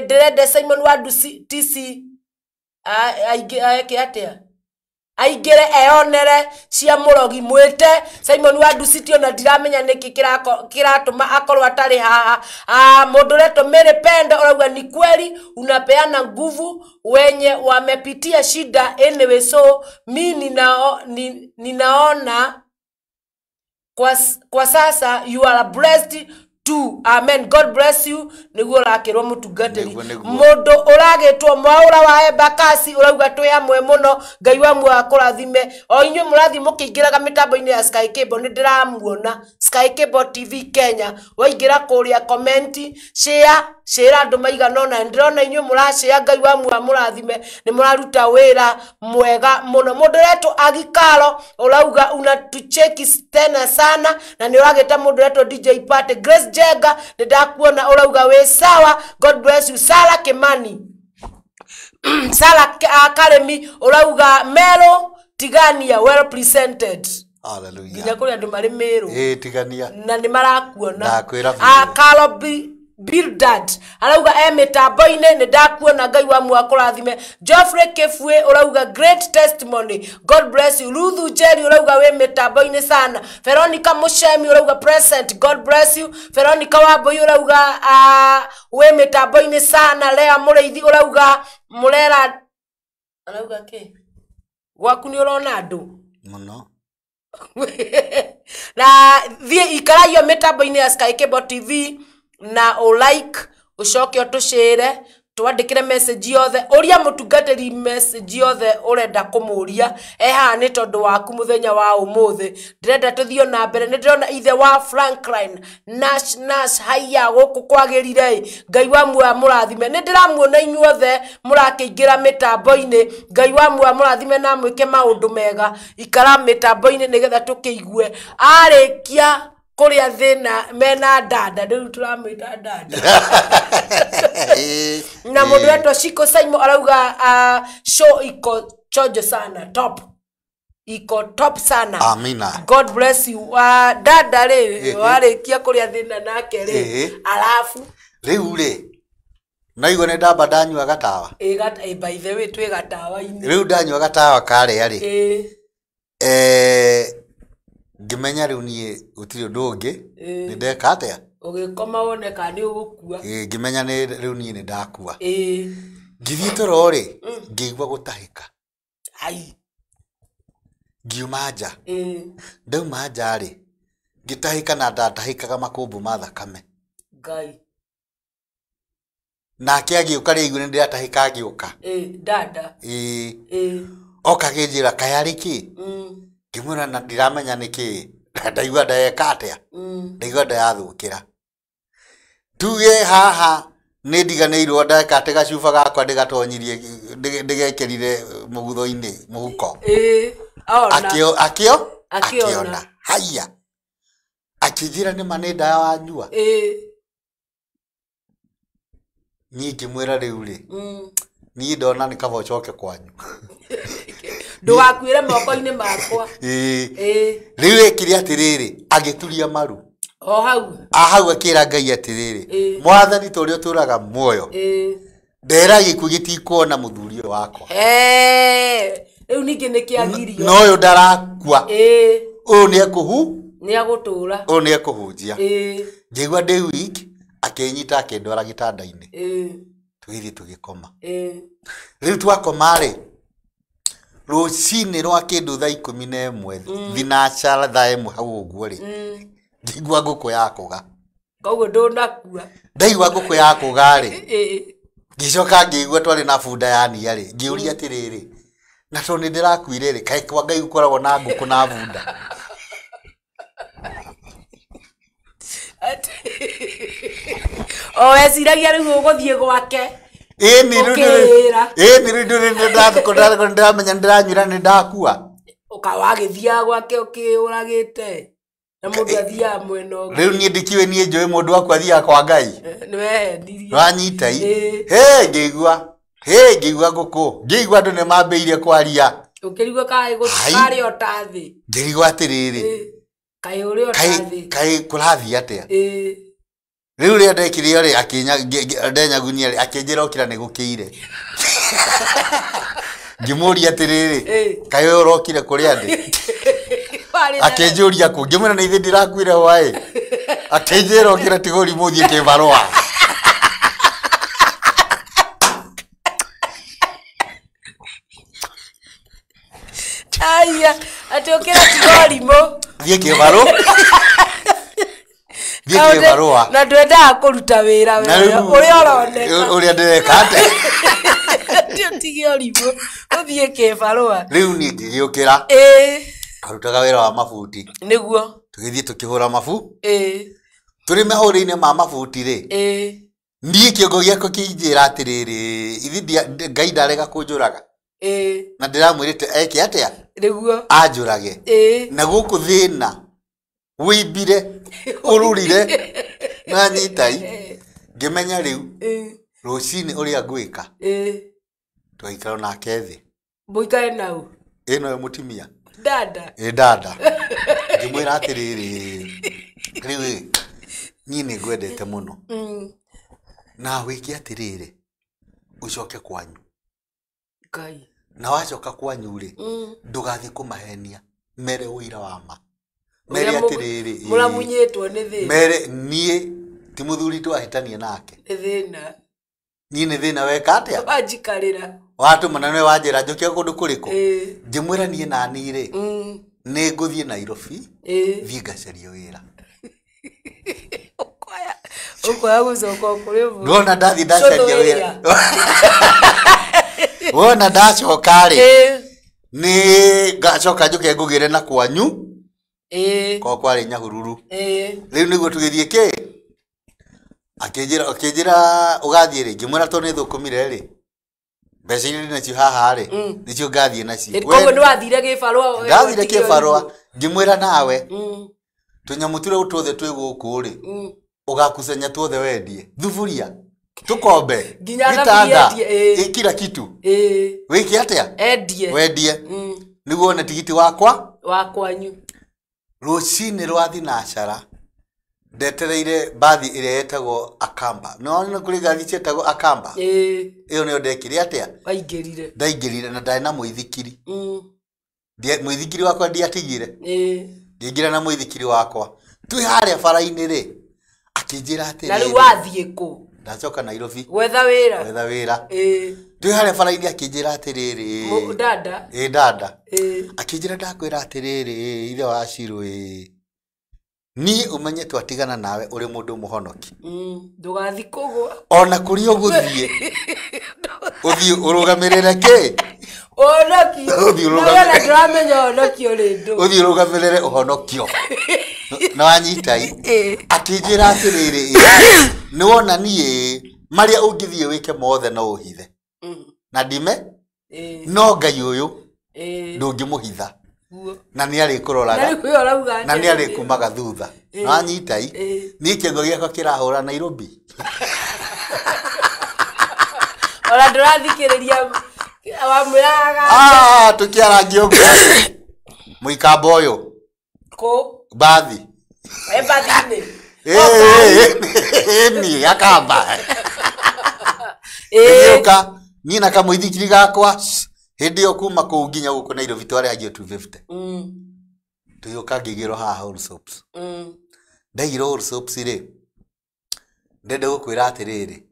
S1: ndĩrenda Simon Wandu TC aingĩ eke atĩa, aingĩre eyonere cia mũrogi. Mwĩte Simon Wandu City, ona ndiramenya nĩkĩ kĩratũma akorwo atarĩ haha. Mũndũ ũretwo Mary Pendo ũrauga ni kweli unapeana nguvu wenye wamepitia shida. Anyway, so mi ninaona kwa sasa you are blessed too. Amen, God bless you. Niguo ũrakĩrwo mũtungatĩri.
S2: Nĩguo, nĩguo.
S1: Mũndũ ũragĩtwo Mwaũra wa Embakasi ũrauga twĩ hamwe mũno, Ngai wa muoyo akũrathime. O inyuĩ mũrathiĩ mũkĩingĩraga mĩtambo-inĩ ya Sky Cable, nĩ ndĩramuona Sky Cable TV Kenya, waingĩra kũrĩa comment, share, share andũ maigana ũna. Ndĩrona inyuĩ mũrashare, Ngai wa muoyo amũrathime, nĩ mũraruta wĩra mwega mũno. Mũndũ ũretwo Agikaro ũrauga unatucheki tena sana, na nĩ ũragĩta mũndũ ũretwo DJ Party. Grace Jenga nĩ ndakuona, ũrauga wĩ sawa, God bless you. Sara Kimani, Sara Karemi ũrauga Mero Tigania well presented.
S2: Hallelujah.
S1: Nginya kũrĩ andũ marĩ Meru.
S2: Ĩĩ, tigania.
S1: Na nĩ marakuona.
S2: Ndakwĩra biũ.
S1: Carol Bildad arauga e mĩtambo-inĩ, nĩ ndakuona, Ngai wa muoyo akũrathime. Geoffrey Kĩbuĩ ũrauga great testimony, God bless you. Ruthu Njeri ũrauga wĩ mĩtambo-inĩ sana. Veronica Mũcemi ũrauga present, God bless you. Veronica Wambui ũrauga wĩ mĩtambo-inĩ sana. Lea Mũrĩithi ũrauga mũrera, arauga kĩ gwaku nĩ ũrona andũ
S2: Mũno.
S1: Na thiĩ ikaraio mĩtambo-inĩ ya Sky Cable TV na ũ like, ũcoke ũtũcĩre, twandĩkĩre message yothe, ũria mũtungatĩri message yothe ũrenda kũmũria, e haha nĩ tondũ waku mũthenya wa ũmũthĩ. Ndĩrenda tũthiĩ na mbere, nĩ ndĩrona ithe wa Franklin Nash Nash haiya gũkũ kwagĩrire ĩ, Ngai wa muoyo amũrathime. Nĩ ndĩramuona inyuothe mũrakĩingĩra mĩtambo-inĩ, Ngai wa muoyo amũrathime na amwĩke maũndũ mega. Ikara mĩtambo-inĩ nĩgetha tũkĩigue arĩkia kũrĩa thĩna mena dada, rĩu tũramwĩta dada.
S2: Ĩĩ,
S1: Na mũndũ wetwo Shiko Saimo arauga show iko chonjo sana, top, iko top sana.
S2: Amina.
S1: God bless you. Dada rĩ, warĩkia kũrĩa thĩna nake rĩ, arabu
S2: Rĩu rĩ, naigua nĩ ndamba ndanyua gatawa.
S1: By the way twĩ gatawa-inĩ.
S2: Rĩu ndanyua gatawa karĩa rĩ, ngĩmenya rĩu niĩ gũtirĩ ũndũ ũngĩ, nĩ ndeka atĩa.
S1: Ũgĩkoma wone kana nĩ ũgũkua.
S2: Ĩĩ, ngĩmenya nĩ rĩu niĩ nĩ ndakua. Ngĩthiĩ toro rĩ, ngĩigua gũtahĩka.
S1: Ai.
S2: Ngiuma nja. Ndauma nja rĩ, ngĩtahĩka na ndatahĩkaga makũmbũ ma thakame.
S1: Ngai.
S2: Nake agĩũka rĩ, aigua nĩ ndĩratahĩka, agĩũka.
S1: Dada.
S2: Ĩĩ. Oka akĩnjĩra kaĩ arĩ kĩ. Ngĩmwĩra na ndiramenya nĩ kĩ, ndaigua ndeka atĩa, ndaigua ndayathũkĩra. Tuge haha nĩ ndiganĩirwo ndeka atĩ gacuba gakwa ndĩgatonyirie, ndĩgekĩrire mũgutho-inĩ, mũhuko.
S1: Ona.
S2: Akĩo akĩo
S1: Akĩona.
S2: Akĩona haiya, akĩnjĩra nĩma nĩ ndawa wanyua. Niĩ ngĩmwĩra rĩu rĩ, niĩ ndona nĩ kaba ũcoke kwanyu.
S1: Ndũgakuĩre moko-inĩ makwa.
S2: Ĩĩ. Rĩu ekire atĩrĩrĩ, agĩturia maru
S1: O hau.
S2: Ahau akĩra Ngai atĩrĩrĩ, Mwathani, ta ũrĩa ũtũraga muoyo, ndera gĩkuũ gĩtikuona mũthuri ũyũ wakwa.
S1: Rĩu ningĩ nĩ kĩagirio.
S2: Na ũyũ ndarakua, ũyũ nĩ ekũhu
S1: Nĩ agũtũra.
S2: Ũyũ nĩ ekũhunjia. Ngĩigua ndĩ weak, akĩnyita akĩndwara gĩtanda-inĩ, tũgĩthiĩ tũgĩkoma. Rĩu twakoma rĩ, Rũcinĩ rwa kĩndũ thaa 11 thinacara thaa 1 hau ũguo rĩ, ngĩigua ngũkũ yakũga.
S1: Koguo ndũnakua.
S2: Ndaigua ngũkũ yakũga rĩ, ngĩcoka ngĩigua twarĩ na bunda ya nia rĩ, ngĩũria atĩrĩrĩ, na tondũ nĩ ndĩrakuire rĩ, kaĩ kwa Ngai gũkoragwo na ngũkũ na bunda?
S1: O weciragia rĩu ũgũthiĩ gwake.
S2: Ĩni rĩu ĩni rĩu ndũrĩ ndĩramenya ndĩranyuĩra nĩ ndakua.
S1: Ũkawagĩthiaga gwake ũkĩũragĩte. Na mũndũ athiaga mwena ũngĩ.
S2: Rĩu niĩ ndikĩũĩ niĩ njũĩ mũndũ wakwa athiaga kwa Ngai.
S1: Nĩwehenirie.
S2: Wanyita i. Hĩ ngĩigua, hĩ ngĩigua ngũkũ, ngĩigua andũ nĩ mambĩrĩirie kwaria.
S1: Ũkĩrigwo kaĩ karĩ o ta thĩ.
S2: Ngĩrigwo atĩrĩrĩ.
S1: Kaĩ ũrĩ o ta thĩ.
S2: Kaĩ kũrathiĩ atĩa? Rĩu rĩrĩa ndekire rĩ, ndenyagunyia rĩ, akĩnjĩra ũkĩra nĩ gũkĩire. Ngĩmũria atĩrĩrĩ, kaĩ ũyũ ũrokire kũrĩa ndĩ? Akĩnjũria kũ, ngĩmwĩra nĩ ithuĩ ndĩrakuire hwaĩ. Akĩnjĩra ũkĩra tiga ũrimũ ũthiĩ kĩbarũa.
S1: Aya, atĩ ũkĩra tiga ũrimũ.
S2: Thiĩ kĩbarũ. Thiĩ kĩbarũa.
S1: Na ndwendaga kũruta wĩra ũrĩa ũroneka.
S2: Ũrĩa ndĩreka atĩa?
S1: Atĩ ũtige ũrimũ, ũthiĩ kĩbarũa.
S2: Rĩu niĩ ngĩgĩũkĩra. Arutaga wĩra wa mabuti.
S1: Nĩguo.
S2: Tũgĩthiĩ tũkĩhũra mabu. Tũrĩ mahũri-inĩ ma mabuti rĩ. Niĩ kĩongo gĩakwa kĩnjĩra atĩrĩrĩ, ithi Ngai ndarega kũnjũraga. Na ndĩramwĩrĩte eke atĩa?
S1: Nĩguo.
S2: Anjũrage. Na gũkũ thĩna wĩimbire, ũrũrire, na nyitai. Ngĩmenya rĩu rũcinĩ ũrĩa ngwĩka. Twaikara nake thĩ.
S1: Mũikare nau?
S2: Ĩno ĩ mũtumia.
S1: Dada.
S2: Ĩ dada. Ngĩmwĩra atĩrĩrĩ, rĩu ĩ, niĩ nĩ ngwendete mũno. Na wĩke atĩrĩrĩ, ũcoke kwanyu.
S1: Ngai.
S2: Na wacoka kwanyu rĩ, ndũgathiĩ kũmahenia, mere ũira wa ma. Mere atĩrĩrĩ,
S1: mũramunyĩtwo nĩ thĩna.
S2: Mere niĩ ti mũthuri twahĩtania nake.
S1: Nĩ thĩna.
S2: Niĩ nĩ thĩna weka atĩa?
S1: Wanjikarĩra.
S2: Watũma na nĩwe wanjĩra njũke kũndũ kũrĩkũ? Ngĩmwĩra niĩ nani rĩ, nĩ ngũthiĩ Nairobi, thiĩ ngacarie wĩra.
S1: Ũkoya gũcoka o kũrĩ ũguo.
S2: Wona ndathiĩ ndacaria wĩra. Wona ndacoka rĩ, nĩ ngacoka njũke ngũgĩre na kwanyu. Kwa kwarĩ Nyahururu. Rĩu nĩguo tũgĩthiĩ kĩ? Akĩnjĩra, akĩnjĩra ũgathiĩ rĩ, ngĩmwĩra tondũ nĩ thũkũmire rĩ, mbeca iria ndĩ nacio haha rĩ, nĩcio ngathiĩ nacio.
S1: Koguo nĩ wathire gĩbarũa?
S2: Ndathire kĩbarũa, ngĩmwĩra nawe, tũnyamũ tũrĩa tuothe twĩ gũkũ rĩ, ũgakucanya tuothe wendie, thuburia, tũkombe, gĩtanda, kila kitu. Wĩke atĩa?
S1: Endie.
S2: Wendie. Nĩguo wone tigiti wakwa?
S1: Wa kwanyu.
S2: Rũcinĩ rwa thinacara ndetereire mbathi ĩrĩa yetagwo Akamba. Nĩ wona kũrĩ ngari cietagwo Akamba? Ĩyo nĩyo ndekire atĩa?
S1: Waingĩrire.
S2: Ndaingĩrire na ndarĩ na mũithikiri. Mũithikiri wakwa ndiatigire. Ngĩingĩra na mũithikiri wakwa. Twĩ harĩa bara-inĩ rĩ, akĩnjĩra atĩrĩrĩ.
S1: Na rĩu wathiĩ kũ?
S2: Ndacoka Nairobi.
S1: Gwetha wĩra.
S2: Gwetha wĩra. Twĩ harĩa bara-inĩ akĩnjĩra atĩrĩrĩ.
S1: Dada.
S2: Ĩ dada. Akĩnjĩra ndakwĩra atĩrĩrĩ, ithe wa Shiro ĩ. Niĩ ũmenye twatigana nawe ũrĩ mũndũ mũhonoki.
S1: Ndũgathiĩ kũgũa.
S2: Ona kũrĩa ũgũthiĩ, ũthiĩ ũrũgamĩrĩre kĩ?
S1: Ũhonokio.
S2: Ũthiĩ
S1: Na we ndũramenya ũhonokio rĩ ndũ.
S2: Ũthiĩ ũrũgamĩrĩre ũhonokio. Na wanyita i. Akĩnjĩra atĩrĩrĩ, nĩ wona niĩ marĩa ũngĩthiĩ wĩke mothe no ũhithe. Na ndime, no Ngai ũyũ ndũngĩmũhitha. Na nĩ arĩkũroraga. Na nĩ arĩkumaga thutha. Na wanyita i. Niĩ kĩongo gĩakwa kĩrahũra Nairobi.
S1: Ona ndũrathikĩrĩria wamwĩraga.
S2: Tũkĩarangia ũguo. Mũikamba ũyũ.
S1: Kũ?
S2: Mbathi.
S1: Mbathi-inĩ.
S2: Niĩ Akamba. Ĩgĩũka niĩ na kamũithikiri gakwa. Hĩndĩ ĩyo kuma kũu nginya gũkũ Nairobi twarĩhagio 250. Tũgĩũka ngĩigĩrwo haha Allsops. Ndaigĩrwo Allsops rĩ, ndenda gũkwĩra atĩrĩrĩ,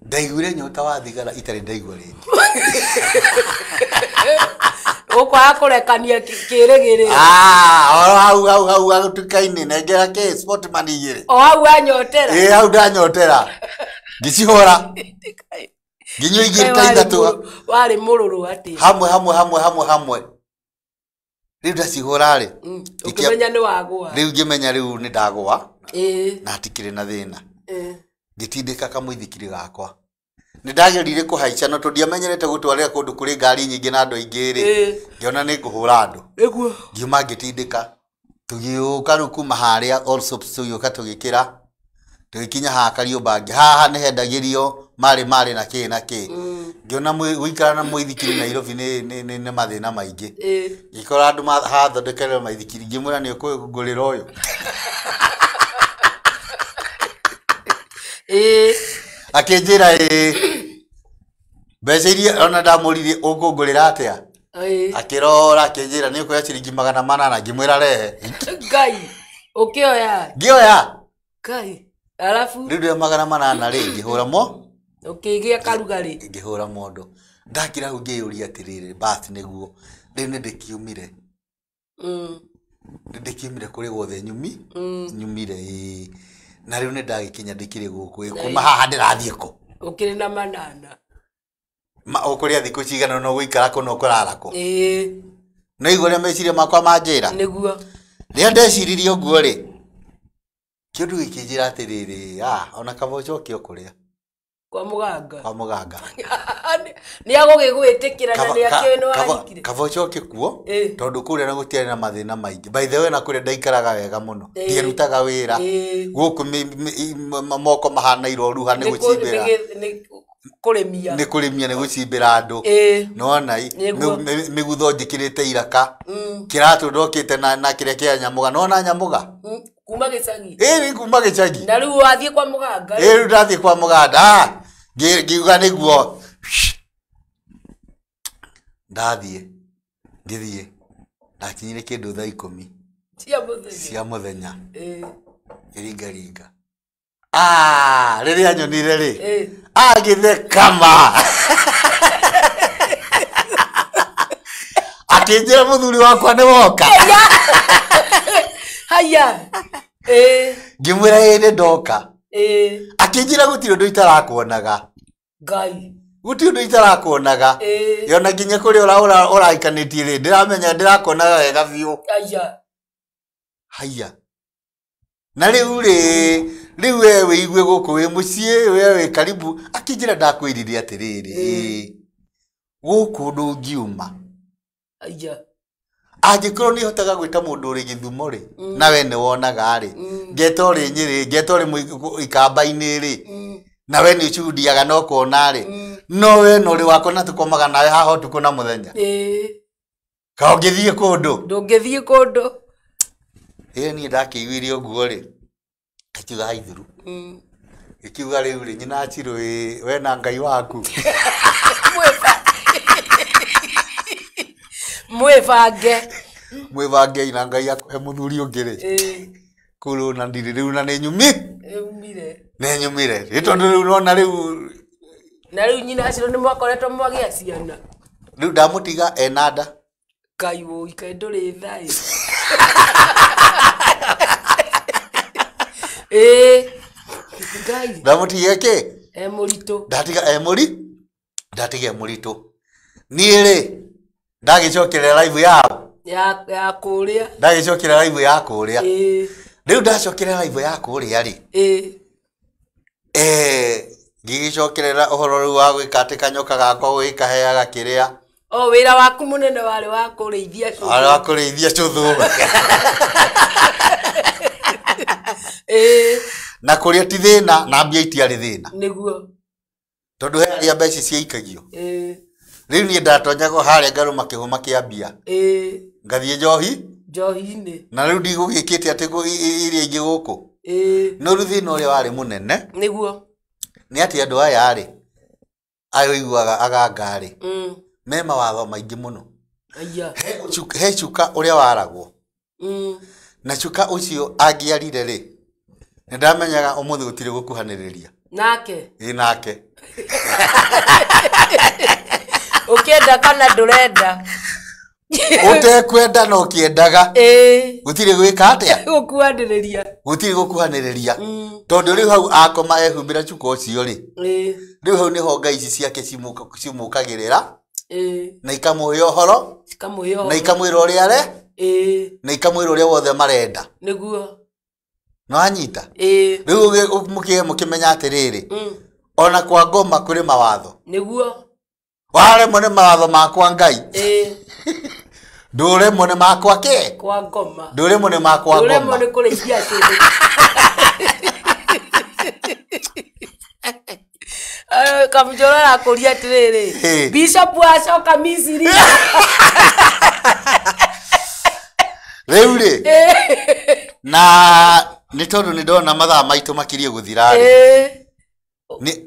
S2: Ndaiguire nyota wa thigara itarĩ ndaigua rĩngĩ.
S1: Ũkwaga kũrekania kĩrĩgĩrĩro.
S2: Ah, oro hau hau hau gatuka-inĩ nengera kĩ Sportman igĩrĩ.
S1: O hau wanyotera.
S2: Ĩ hau ndanyotera. Ngĩcihũra. Nginyua igĩrĩ ta ithatũ.
S1: Warĩ mũrũrũ atĩa?
S2: Hamwe hamwe hamwe hamwe hamwe. Rĩu ndacihũra rĩ.
S1: Ũkĩmenya nĩ wagũa.
S2: Rĩu ngĩmenya rĩu nĩ ndagũa. Na hatikĩrĩ na thĩna. Ngĩtindĩka kamũithikiri gakwa. Nĩ ndagerire kũhaica no tondũ ndiamenyerete gũtwarĩra kũndũ kũrĩ ngari nyingĩ na andũ aingĩ rĩ. Ngĩona nĩ ngũhũra andũ.
S1: Nĩguo.
S2: Ngiuma ngĩtindĩka. Tũgĩũka rĩu kuma harĩa All Soaps tũgĩũka tũgĩkĩra. Tũgĩkinya haha Kariobangi. Haha nĩ hendagĩrio marĩ marĩ na kĩ na kĩ. Ngĩona gũikara na mũithikiri Nairobi nĩ mathĩna maingĩ. Ngĩkora andũ hathondekerwo maithikiri ngĩmwĩra nĩ ũkũngũrĩra ũyũ. Akĩnjĩra ĩĩ. Mbeca iria ona ndamũririe ũkũngũrĩra atĩa? Akĩrora akĩnjĩra nĩ ũkuoya ciringi 800 ngĩmwĩra rehe.
S1: Ngai ũkĩoya?
S2: Ngĩoya.
S1: Ngai. Alafu
S2: rĩu ndĩ 800 rĩ ngĩhũra mo.
S1: Ũkĩgĩa karugarĩ.
S2: Ngĩhũra mondo. Ndakira hau ngĩyũria atĩrĩrĩ basi nĩguo rĩu nĩ ndĩkiumire. Nĩ ndĩkiumire kũrĩ guothe nyumi. Nyumire ĩĩ. Na rĩu nĩ ndagĩkinya ndĩkĩrĩ gũkũ. Kuma haha ndĩrathiĩ kũ?
S1: Ũkĩrĩ na 800.
S2: Ma ũkũrĩa thikũ cigana no gũikara kũ no kũrara kũ?
S1: Ĩĩ.
S2: No igua ũrĩa meciria makwa manjĩra?
S1: Nĩguo.
S2: Rĩrĩa ndeciririe ũguo rĩ, kĩũndũ gĩkĩnjĩra atĩrĩrĩ, ona kaba ũcoke o kũrĩa.
S1: Kwa mũganga.
S2: Kwa mũganga.
S1: Nĩ agũgĩgwĩtĩkĩra na nĩ akĩũĩ nĩ wahikire.
S2: Kaba ũcoke kuo, tondũ kũrĩa na gũtiarĩ na mathĩna maingĩ. By the way, na kũrĩa ndaikaraga wega mũno. Ndierutaga wĩra. Gũkũ moko mahana iroruha nĩ gũcimbĩra.
S1: Nĩ kũrĩmia.
S2: Nĩ kũrĩmia, nĩ gũcimbĩra andũ. Nĩwona mĩgutho njĩkĩrĩte iraka. Kĩratũ ndokĩte na kĩrĩa kĩa nyamũga. Nĩwona nyamũga?
S1: Kuma gĩcagi.
S2: Ĩĩ, nĩ kuma gĩcagi.
S1: Na rĩu wathiĩ kwa mũganga.
S2: Ĩĩ, rĩu ndathiĩ kwa mũganda. Ngiuga nĩguo. Ndathiĩ. Ngĩthiĩ. Ndakinyire kĩndũ thaa 10.
S1: Cia mũthenya.
S2: Cia mũthenya. Ngĩringaringa. Rĩrĩa nyonire rĩ. Agĩtheka ma. Akĩnjĩra mũthuri wakwa nĩ woka.
S1: Haya.
S2: Ngĩmwĩra ĩĩ nĩ ndoka. Akĩnjĩra gũtirĩ ũndũ itarakuonaga.
S1: Ngai.
S2: Gũtirĩ ũndũ itarakuonaga. Yona nginya kũrĩa ũraikanĩtie rĩ, ndĩramenya ndĩrakuonaga wega biũ.
S1: Haya.
S2: Haya. Na rĩu rĩ, rĩu we wĩigue gũkũ wĩ mũciĩ, we wĩ karibu. Akĩnjĩra ndakwĩrire atĩrĩrĩ, gũkũ ndũngiuma.
S1: Haya.
S2: Angĩkorwo nĩ hotaga gwĩta mũndũ ũrĩ Gĩthumo rĩ, na we nĩ wonaga rĩ, ngeta ũrĩ Nyĩrĩ, ngeta ũrĩ Ikamba-inĩ rĩ, na we nĩ ũcundiaga no kuona rĩ, no we no ũrĩ wakwa na tũkomaga nawe haha ũtukũ na mũthenya. Ka ũngĩthiĩ kũndũ?
S1: Ndũngĩthiĩ kũndũ.
S2: Ĩĩ niĩ ndakĩiguire ũguo rĩ, akiuga haithuru. Gĩkiuga rĩu rĩ, nyina Achirũ ĩ, we na Ngai waku.
S1: Mwĩbange.
S2: Mwĩbange na Ngai akũhe mũthuri ũngĩ rĩ. Kũu rĩu na ndirĩ rĩu na nĩ nyumi.
S1: Nĩumire.
S2: Nĩ nyumire. Nĩ tondũ rĩu nona rĩu.
S1: Na rĩu nyina Achirũ nĩ mwakoretwo mwagĩa ciana.
S2: Rĩu ndamũtiga ena nda.
S1: Ngai wũi, kaĩ ndũrĩ tha ĩ. Ngai.
S2: Ndamũtiga kĩ?
S1: E mũritũ.
S2: Ndatiga e mũri? Ndatiga e mũritũ. Niĩ rĩ, ndagĩcokerera live yao.
S1: Ya kũrĩa.
S2: Ndagĩcokerera live ya kũrĩa. Rĩu ndacokerera live ya kũrĩa rĩ. Ngĩgĩcokerera ũhoro rĩu wa gwĩka atĩ kanyoka gakwa gũgĩkaheaga kĩrĩa.
S1: O wĩra waku mũnene warĩ wa kũrĩithia cũthũ.
S2: Warĩ wa kũrĩithia cũthũ. Na kũrĩa ti thĩna, na mbia itiarĩ thĩna.
S1: Nĩguo.
S2: Tondũ he harĩa mbeca ciaikagio. Rĩu niĩ ndatonyagwo harĩa ngarũma kĩhũma kĩa mbia. Ngathiĩ njohi.
S1: Njohi-inĩ.
S2: Na rĩu ndigũgĩkĩte atĩ iria ingĩ gũkũ. No rĩu thĩna ũrĩa warĩ mũnene.
S1: Nĩguo.
S2: Nĩ atĩ andũ aya rĩ, aya ũiguaga aganga rĩ, me mawatho maingĩ mũno.
S1: Aya.
S2: He cuka ũrĩa waragwo. Na cuka ũcio angĩarire rĩ, nĩ ndamenyaga ũmũthĩ gũtirĩ gũkuhanĩrĩria.
S1: Nake?
S2: Ĩ nake.
S1: Ũkĩenda kana ndũrenda.
S2: Ũtekwenda na ũkĩendaga. Gũtirĩ gwĩka atĩa?
S1: Gũkuhanĩrĩria.
S2: Gũtirĩ gũkuhanĩrĩria. Tondũ rĩu hau akoma ehumbĩra cuka ũcio rĩ, rĩu hau nĩho ngai ici ciake cimũkagĩrĩra na ikamũhe ũhoro, na ikamwĩra ũrĩa are, na ikamwĩra ũrĩa wothe marenda.
S1: Nĩguo.
S2: Nĩwanyita? Rĩu mũkĩmenya atĩrĩrĩ, ona kwa ngoma kũrĩ mawatho.
S1: Nĩguo.
S2: Waremwo nĩ mawatho makwa Ngai. Ndũremwo nĩ makwa kĩ?
S1: Kwa ngoma.
S2: Ndũremwo nĩ makwa ngoma.
S1: Ndũremwo nĩ kũrĩithia kĩndũ. Kamũnjoro arakũria atĩrĩrĩ, Bishop acoka Misiri.
S2: Rĩu rĩ, na nĩ tondũ nĩ ndona mathaa maitũ makiriĩ gũthira rĩ,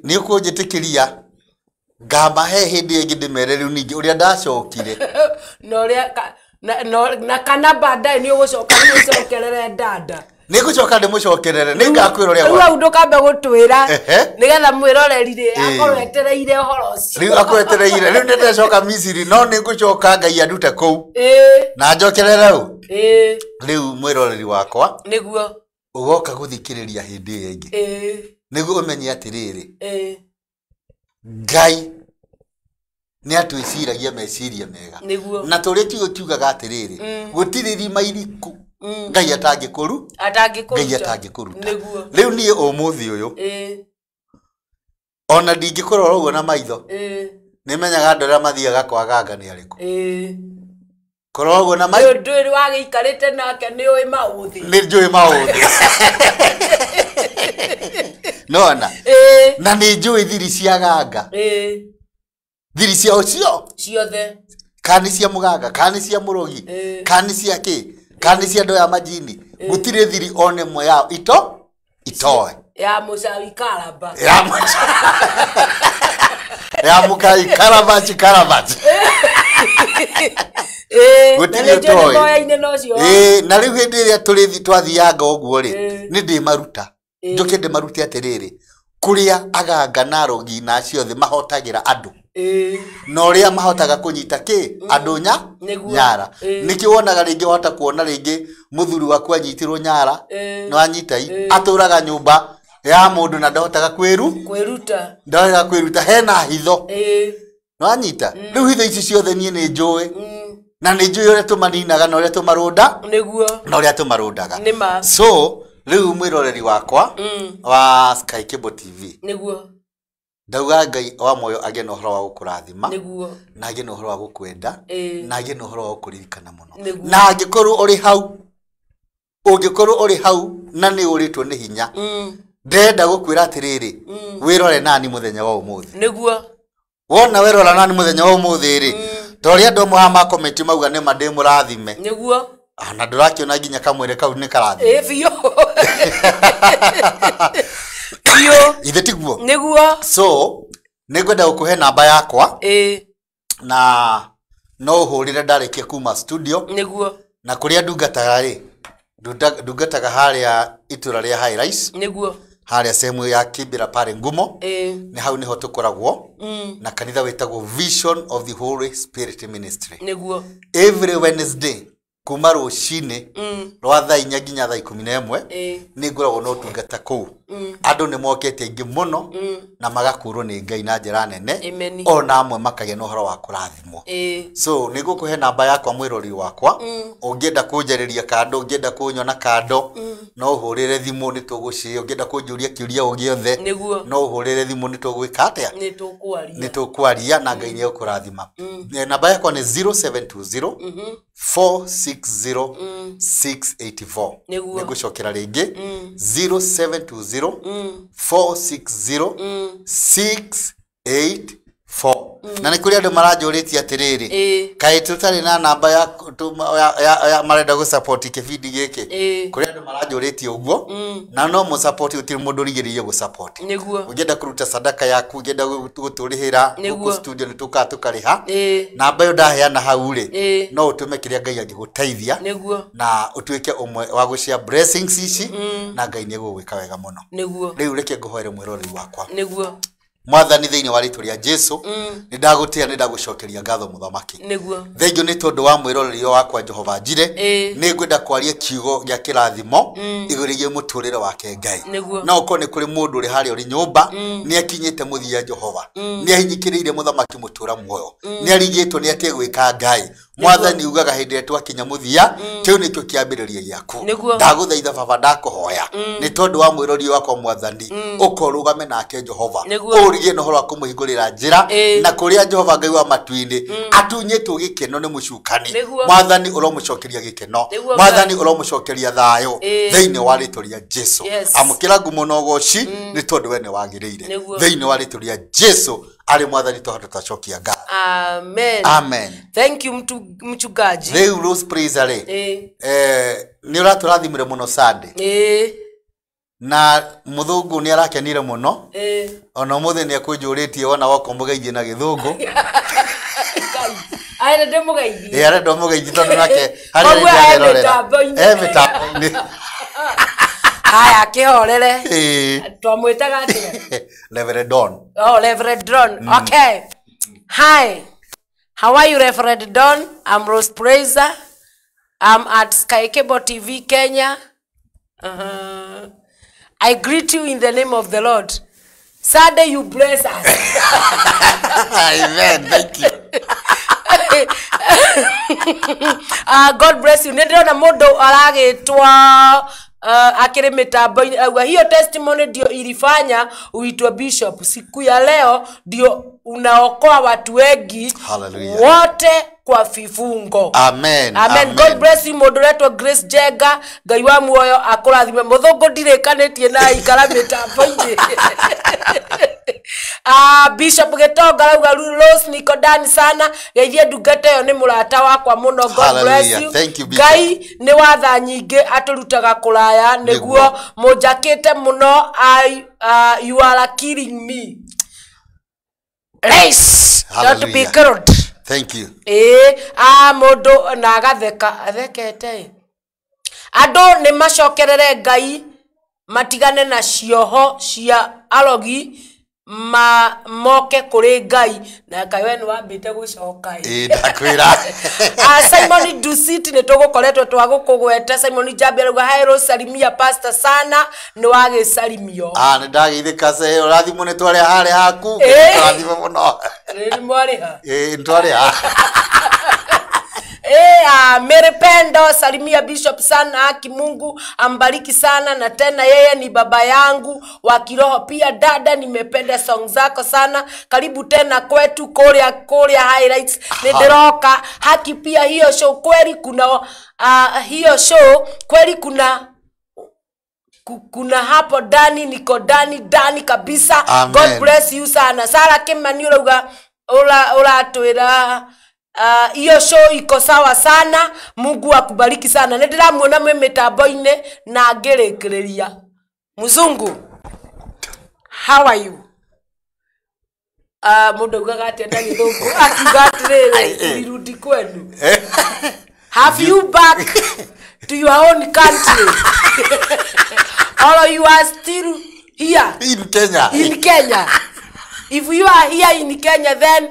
S2: nĩ ũkũnjĩtĩkĩria ngamahe hĩndĩ ĩngĩ ndĩmere rĩu ningĩ ũrĩa ndacokire.
S1: Na kana baadaye nĩ ũgũcoka rĩu ũcokerere dada.
S2: Nĩ ngũcoka ndĩmũcokerere, nĩ ngakwĩra ũrĩa
S1: Rĩu hau ndũkambe gũtwĩra nĩgetha mwĩroreri rĩ akorwo etereire ũhoro ũcio.
S2: Rĩu akorwo etereire, rĩu nĩ ndacoka Misiri no nĩ ngũcoka Ngai andute kũu. Na njokerere ũ. Rĩu mwĩroreri wakwa
S1: nĩguo
S2: ũgoka gũthikĩrĩria hĩndĩ ĩyo ĩngĩ. Nĩguo ũmenye atĩrĩrĩ, Ngai nĩ atwĩciragia meciria mega. Na tũrĩa kiugo kiugaga atĩrĩrĩ, gũtirĩ irima iriku Ngai atangĩkũruta. Ngai atangĩkũruta. Rĩu niĩ ũmũthĩ ũyũ ona ndingĩkũrora ũguo na maitho, nĩmenyaga andũ arĩa mathiaga kwa ganga nĩ arĩkũ. Kũrora ũguo na maitho.
S1: Nĩ ũndũ wagĩikarĩte nake nĩ ũĩ maũthĩ.
S2: Nĩ njũĩ maũthĩ. Nona. Na nĩ njũĩ thiri cia ganga. Thiri ciao
S1: ciothe.
S2: Kana nĩ cia mũganga, kana nĩ cia mũrogi, kana nĩ cia kĩ, kana nĩ cia andũ ya majini. Gũtirĩ thiri ona ĩmwe yao itoe.
S1: Ya mũcawi karaba.
S2: Ya ya mũkai karabaci karabaci. Gũtirĩ ũtoĩ. Na rĩu hĩndĩ ĩrĩa tũrĩthi twathianga ũguo rĩ, nĩ ndĩmaruta. Njoke ndĩmarute atĩrĩrĩ, kũrĩa aganga na arogi na acio othe mahotagĩra andũ. Na ũrĩa mahotaga kũnyita kĩ andũ nyara. Nĩkĩo wonaga rĩngĩ wahota kuona rĩngĩ mũthuri waku anyitirwo nyara, no anyita atũraga nyũmba ya mũndũ na ndahotaga kwĩruta. Ndahotaga kwĩruta, hena hitho. No anyita. Rĩu hitho ici ciothe niĩ nĩ njũĩ. Na nĩ njũĩ ũrĩa tũmaninaga na ũrĩa tũmarũnda.
S1: Nĩguo.
S2: Na ũrĩa tũmarũndaga. So rĩu mwĩroreri wakwa wa Sky Cable TV.
S1: Nĩguo.
S2: Ndauga Ngai wa muoyo agĩe na ũhoro wa gũkũrathima,
S1: nĩguo,
S2: na agĩe na ũhoro wa gũkwenda, na agĩe na ũhoro wa gũkũririkana mũno.
S1: Nĩguo.
S2: Na angĩkorwo ũrĩ hau, ũngĩkorwo ũrĩ hau na nĩ ũrĩtwo nĩ hinya, ndĩrenda gũkwĩra atĩrĩrĩ, wĩrore nani mũthenya wa ũmũthĩ.
S1: Nĩguo.
S2: Wona werora nani mũthenya wa ũmũthĩ rĩ, ta ũrĩa andũ amwe haha ma comment mauga nĩ ma ndĩmũrathime.
S1: Nĩguo.
S2: Na ndũrakĩona nginya kamwĩrĩ kau nĩ karathime.
S1: Biũ. Biũ.
S2: Ithe tiguo?
S1: Nĩguo.
S2: So nĩngwenda gũkũhe namba yakwa. Na no ũhũrĩre ndarĩkia kuma studio.
S1: Nĩguo.
S2: Na kũrĩa ndungataga rĩ, ndungataga harĩa itũra rĩa High Rise.
S1: Nĩguo.
S2: Harĩa sehemu ya Kibera pale Ngumo. Nĩ hau nĩho tũkoragwo. Na kanitha wĩtagwo Vision of the Holy Spirit Ministry.
S1: Nĩguo.
S2: Every Wednesday kuma rũcinĩ rwa thaa 4 nginya thaa 11 nĩ ngoragwo na ũtungata kũu. Andũ nĩ mokete aingĩ mũno na magakũrwo nĩ Ngai na njĩra nene, ona amwe makagĩa na ũhoro wa kũrathimwo. So nĩ ngũkũhe namba yakwa mwĩrori wakwa, ũngĩenda kũnjarĩria kando, ũngĩenda kũnyona kando, no ũhũrĩre thimũ nĩ tũgũciĩ, ũngĩenda kũnjũria kĩũria o gĩothe, no ũhũrĩre thimũ nĩ tũgwĩka atĩa, nĩ tũkwaria na Ngai nĩ egũkũrathima. Namba yakwa nĩ 0720 460 684.
S1: Nĩguo.
S2: Nĩngũcokera rĩngĩ 0720 460 684. Na nĩ kũrĩ andũ maranjũrĩtie atĩrĩrĩ, kaĩ tũtarĩ na namba ya marenda gũ support kĩbindi gĩkĩ. Kũrĩ andũ maranjũrĩtie ũguo, na no mũ support, gũtirĩ mũndũ ũrigĩrĩirie gũ support.
S1: Nĩguo.
S2: Ũngĩenda kũruta sadaka yaku, ũngĩenda gũtũrĩhĩra gũkũ studio nĩ tũkaga tũkarĩha. Namba ĩyo ndaheana hau rĩ, no ũtũme kĩrĩa Ngai angĩgũteithia.
S1: Nĩguo.
S2: Na ũtuĩke ũmwe wa gũ share blessings ici, na Ngai nĩ egũgwĩka wega mũno.
S1: Nĩguo.
S2: Rĩu reke ngũhoere mwĩroreri wakwa.
S1: Nĩguo.
S2: Mwathani thĩinĩ wa rĩtwa rĩa Jesu, nĩ ndagũtĩĩa, nĩ ndagũcokeria ngatho mũthamaki.
S1: Nĩguo.
S2: Thengiũ nĩ tondũ wa mwĩroreri wakwa Jehova Njire.
S1: Ĩĩ.
S2: Nĩ ngwenda kwaria kiugo gĩa kĩrathimo igũrũ rĩgiĩ mũtũrĩre wake Ngai.
S1: Nĩguo.
S2: No ũkorwo nĩ kũrĩ mũndũ ũrĩ harĩa ũrĩ nyũmba, nĩ akinyĩte mũthia Jehova, nĩ ahinyĩkĩrĩire mũthamaki mũtũra muoyo, nĩ arigĩtwo nĩ atige gwĩka Ngai. Mwathani ugaga hĩndĩ ĩrĩa twakinya mũthia, kĩu nĩkĩo kĩambĩrĩria gĩaku.
S1: Nĩguo.
S2: Ndagũthaitha baba, ndakũhoya nĩ tondũ wa mwĩrori wakwa mwathani, ũkorũgame nake Jehova.
S1: Nĩguo.
S2: Ũrigie na ũhoro wa kũmũhingũrĩra njĩra
S1: Ĩĩ.
S2: na kũrĩa Jehova Ngai wa matu-inĩ atunyĩtwo gĩkeno nĩ mũcukani.
S1: Nĩguo.
S2: Mwathani ũromũcokeria gĩkeno.
S1: Nĩguo.
S2: Mwathani ũromũcokeria thayũ
S1: Ĩĩ.
S2: thĩinĩ wa rĩtwa rĩa Jesu.
S1: Yes.
S2: Amũkĩra ngumo na ũgoci nĩ tondũ we nĩ wagĩrĩire.
S1: Nĩguo.
S2: Thĩinĩ wa rĩtwa rĩa Jesu arĩ mwathani tũhote twacokia ngatho.
S1: Amen.
S2: Amen.
S1: Thank you, mchungaji.
S2: Rĩu Rose Praiser rĩ,
S1: Ĩĩ.
S2: Nĩ ũratũrathimire mũno Sunday.
S1: Ĩĩ.
S2: Na mũthũngũ nĩ arakenire mũno.
S1: Ĩĩ.
S2: Ona ũmũthĩ nĩ akũnjũrĩtie wona woka ũmũgeithie na gĩthũngũ.
S1: Ngai. Aye, ndĩmũgeithie.
S2: Ĩ, arenda ũmũgeithie tondũ nake harĩa
S1: Koguo
S2: rĩngĩ
S1: e
S2: arerorera.
S1: mĩtambo-inĩ.
S2: E mĩtambo-inĩ.
S1: Haya, kĩhorere.
S2: Ĩĩ.
S1: Twamwĩtaga atĩa?
S2: Reverend Don.
S1: Oh, Reverend Don. Okay. Hi. How are you, Reverend Don? I'm Rose Praiser. I'm at Sky Cable TV Kenya. I greet you in the name of the Lord. Sunday, you bless us.
S2: Amen. Thank you.
S1: God bless you. Nĩ ndĩrona mũndũ aragĩtwa akĩrĩ mĩtambo-inĩ auga hiyo testimony ndio ilifanya uitwe bishop. Siku ya leo ndio unaokoa watu wengi.
S2: Hallelujah.
S1: Wote kwa vifungo.
S2: Amen.
S1: Amen. God bless you, mũndũ ũretwo Grace Jenga. Ngai wa muoyo akũrathime. Mũthũngũ ndirĩkanĩtie na ikara mĩtambo-inĩ. Ah, Bishop Gitonga arauga Rose niko ndani sana, geithie ndungata ĩyo, nĩ mũrata wakwa mũno. God bless
S2: Hallelujah.
S1: you.
S2: Thank you, Bishop.
S1: Ngai nĩ watha nyingĩ atũrutaga kũraya nĩguo.
S2: Nĩguo.
S1: Mũnjakĩte mũno. You are killing me. Race not to be
S2: Hallelujah.
S1: killed.
S2: Thank you.
S1: Ĩĩ, a mũndũ na agatheka athekete. Andũ nĩ macokerere Ngai, matigane na cioho cia arogi, ma moke kũrĩ Ngai. Na Ngai we nĩ wambĩte gũcoka ĩ.
S2: Ĩĩ, ndakwĩra.
S1: Ah, Simon Dusit, nĩ tũgũkoretwo twagũkũgweta. Simon Njambi arauga hi Rose, salimia pastor sana. Nĩ wagĩcarimio.
S2: Ah, nĩ ndageithĩka ce, ũrathimwo nĩ twarĩa harĩa haku.
S1: Ĩĩ.
S2: Tũrathimwo mũno.
S1: Rĩrĩ mwarĩha.
S2: Ĩĩ, nĩ twarĩa.
S1: Mary Pendo, salimia Bishop sana, haki Mungu ambariki sana, na tena yeye ni baba yangu wa kiroho pia. Dada, nimependa song zako sana, karibu tena kwetu Korea, Korea highlights nĩndĩroka. Haki pia hiyo show kweli kuna hiyo show kweli kuna kuna hapo ndani, niko ndani ndani kabisa.
S2: Amen.
S1: God bless you sana. Sara Kimani urauga uratwira hiyo show iko sawa sana, Mungu akubariki sana. Nĩ ndĩramuona mwĩ mĩtambo-inĩ na ngĩrĩkĩrĩria. Mzungu, how are you? Mũndũ augaga atĩa na gĩthũngũ akiuga atĩrĩrĩ, tulirudi kwenu? Have you back to your own country or you are still here?
S2: In Kenya.
S1: In Kenya. If you are here in Kenya, then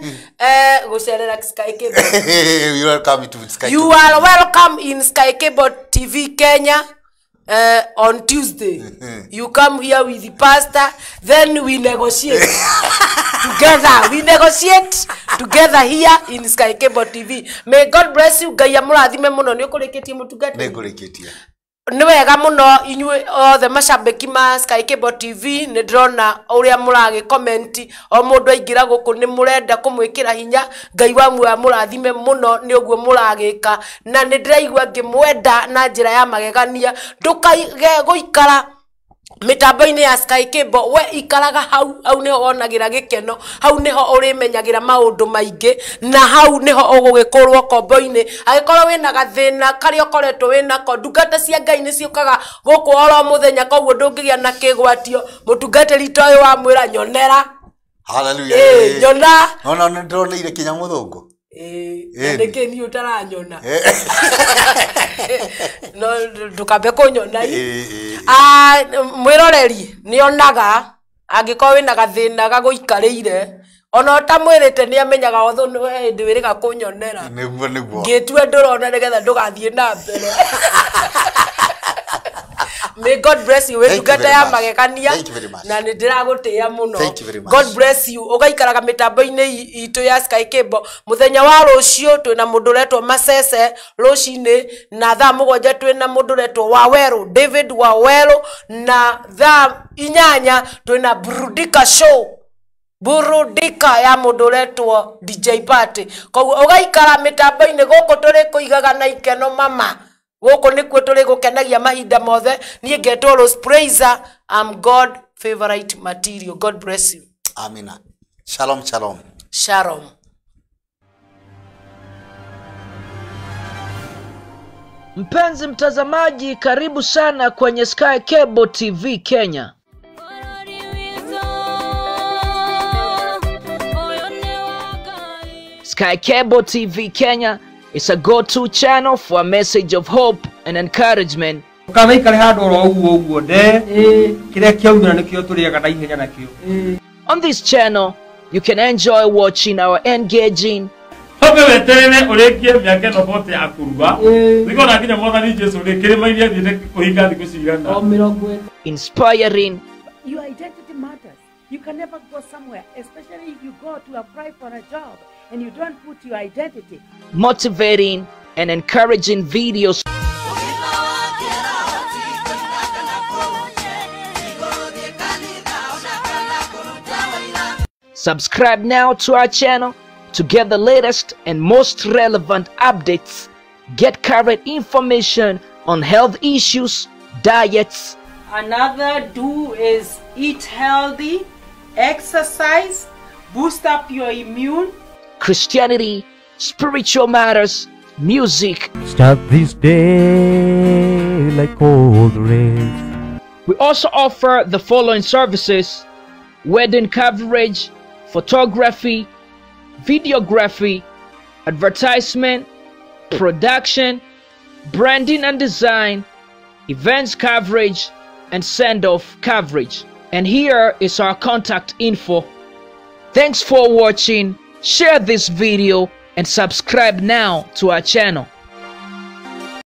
S1: gucerera Sky Cable.
S2: You welcome to Sky
S1: You
S2: Cable.
S1: Are welcome in Sky Cable TV Kenya. On Tuesday, you come here with the pastor, then we negotiate together. We negotiate together here in Sky Cable TV. May God bless you. Ngai amũrathime mũno. Nĩ ũkũrĩkĩtie, mũtungata?
S2: Nĩ ngũrĩkĩtie.
S1: Nĩ wega mũno inyuĩ othe macambĩki ma Sky Cable TV. Nĩ ndĩrona ũrĩa mũragĩ comment, o mũndũ aingĩra gũkũ nĩ mũrenda kũmwĩkĩra hinya. Ngai wa muoyo amũrathime mũno nĩ ũguo mũragĩka, na nĩ ndĩraigua ngĩmwenda na njĩra ya magegania. Ndũkaige gũikara mĩtambo-inĩ ya Sky Cable, we ikaraga hau hau nĩho wonagĩra gĩkeno, hau nĩho ũrĩmenyagĩra maũndũ maingĩ, na hau nĩho ũgũgĩkũrwo kombo-inĩ angĩkorwo wĩna gathĩna karĩa ũkoretwo wĩnako. Ndungata cia Ngai nĩ ciũkaga gũkũ oro mũthenya, koguo ndũngĩgĩa na kĩgwatio. Mũtungatĩri ta ũyũ wamwĩra nyonera.
S2: Hallelujah.
S1: Ĩ, nyona.
S2: Ona nĩ ndĩroneire kinya mũthũngũ.
S1: Ĩ,
S2: Ĩni.
S1: nĩkĩ niĩ ũtaranyona? No ndũkambe kũnyona.
S2: Ĩ, ĩ, ĩ.
S1: Ah, mwĩroreri nĩ onaga Angĩkorwo wĩna gathĩna gagũikarĩire ona ũtamwĩrĩte nĩ amenyaga otho nĩ hĩndĩ wĩrĩga kũnyonera.
S2: Nĩguo nĩguo.
S1: Ngĩtue ndũrona nĩgetha ndũgathiĩ na mbere. May God bless you.
S2: Thank you
S1: Wĩndungata
S2: very
S1: ya
S2: much.
S1: magegania
S2: Thank you very much.
S1: na nĩ ndĩragũtĩĩa mũno.
S2: Thank you very much.
S1: God bless you. Ũgaikaraga mĩtambo-inĩ itũ ya Sky Cable. Mũthenya wa rũciũ twĩna mũndũ ũretwo Masese rũcinĩ, na thaa 7 twĩna mũndũ ũretwo Wawerũ, David Wawerũ, na thaa 8 twĩna Burudika Show. Burudika ya mũndũ ũretwo DJ Party. Koguo ũgaikara mĩtambo-inĩ gũkũ tũrĩ kũigaga na ikeno mama. Gũkũ nĩkuo tũrĩ gũkenagia mahinda mothe. Niĩ ngetwo Rose Praiser. I'm God favorite material. God bless you.
S2: Amina. Shalom shalom.
S1: Shalom.
S3: Mpenzi mtazamaji, karibu sana kwenye Sky Cable TV Kenya. Sky Cable TV Kenya is a go-to channel for a message of hope and encouragement. On this channel, you can enjoy watching our engaging inspiring,
S4: Your identity matters. You can never go somewhere, especially if you go to apply for a job and you don't put your identity.
S3: motivating, and encouraging videos. Subscribe now to our channel to get the latest and most relevant updates. Get current information on health issues, diets.
S5: Another do is eat healthy, exercise, boost up your immune.
S3: Christianity, spiritual matters, music.
S6: Start this day like cold rain.
S3: We also offer the following services: wedding coverage, photography, videography, advertisement, production, branding and design, events coverage, and send-off coverage. And here is our contact info. Thanks for watching. Share this video and subscribe now to our channel.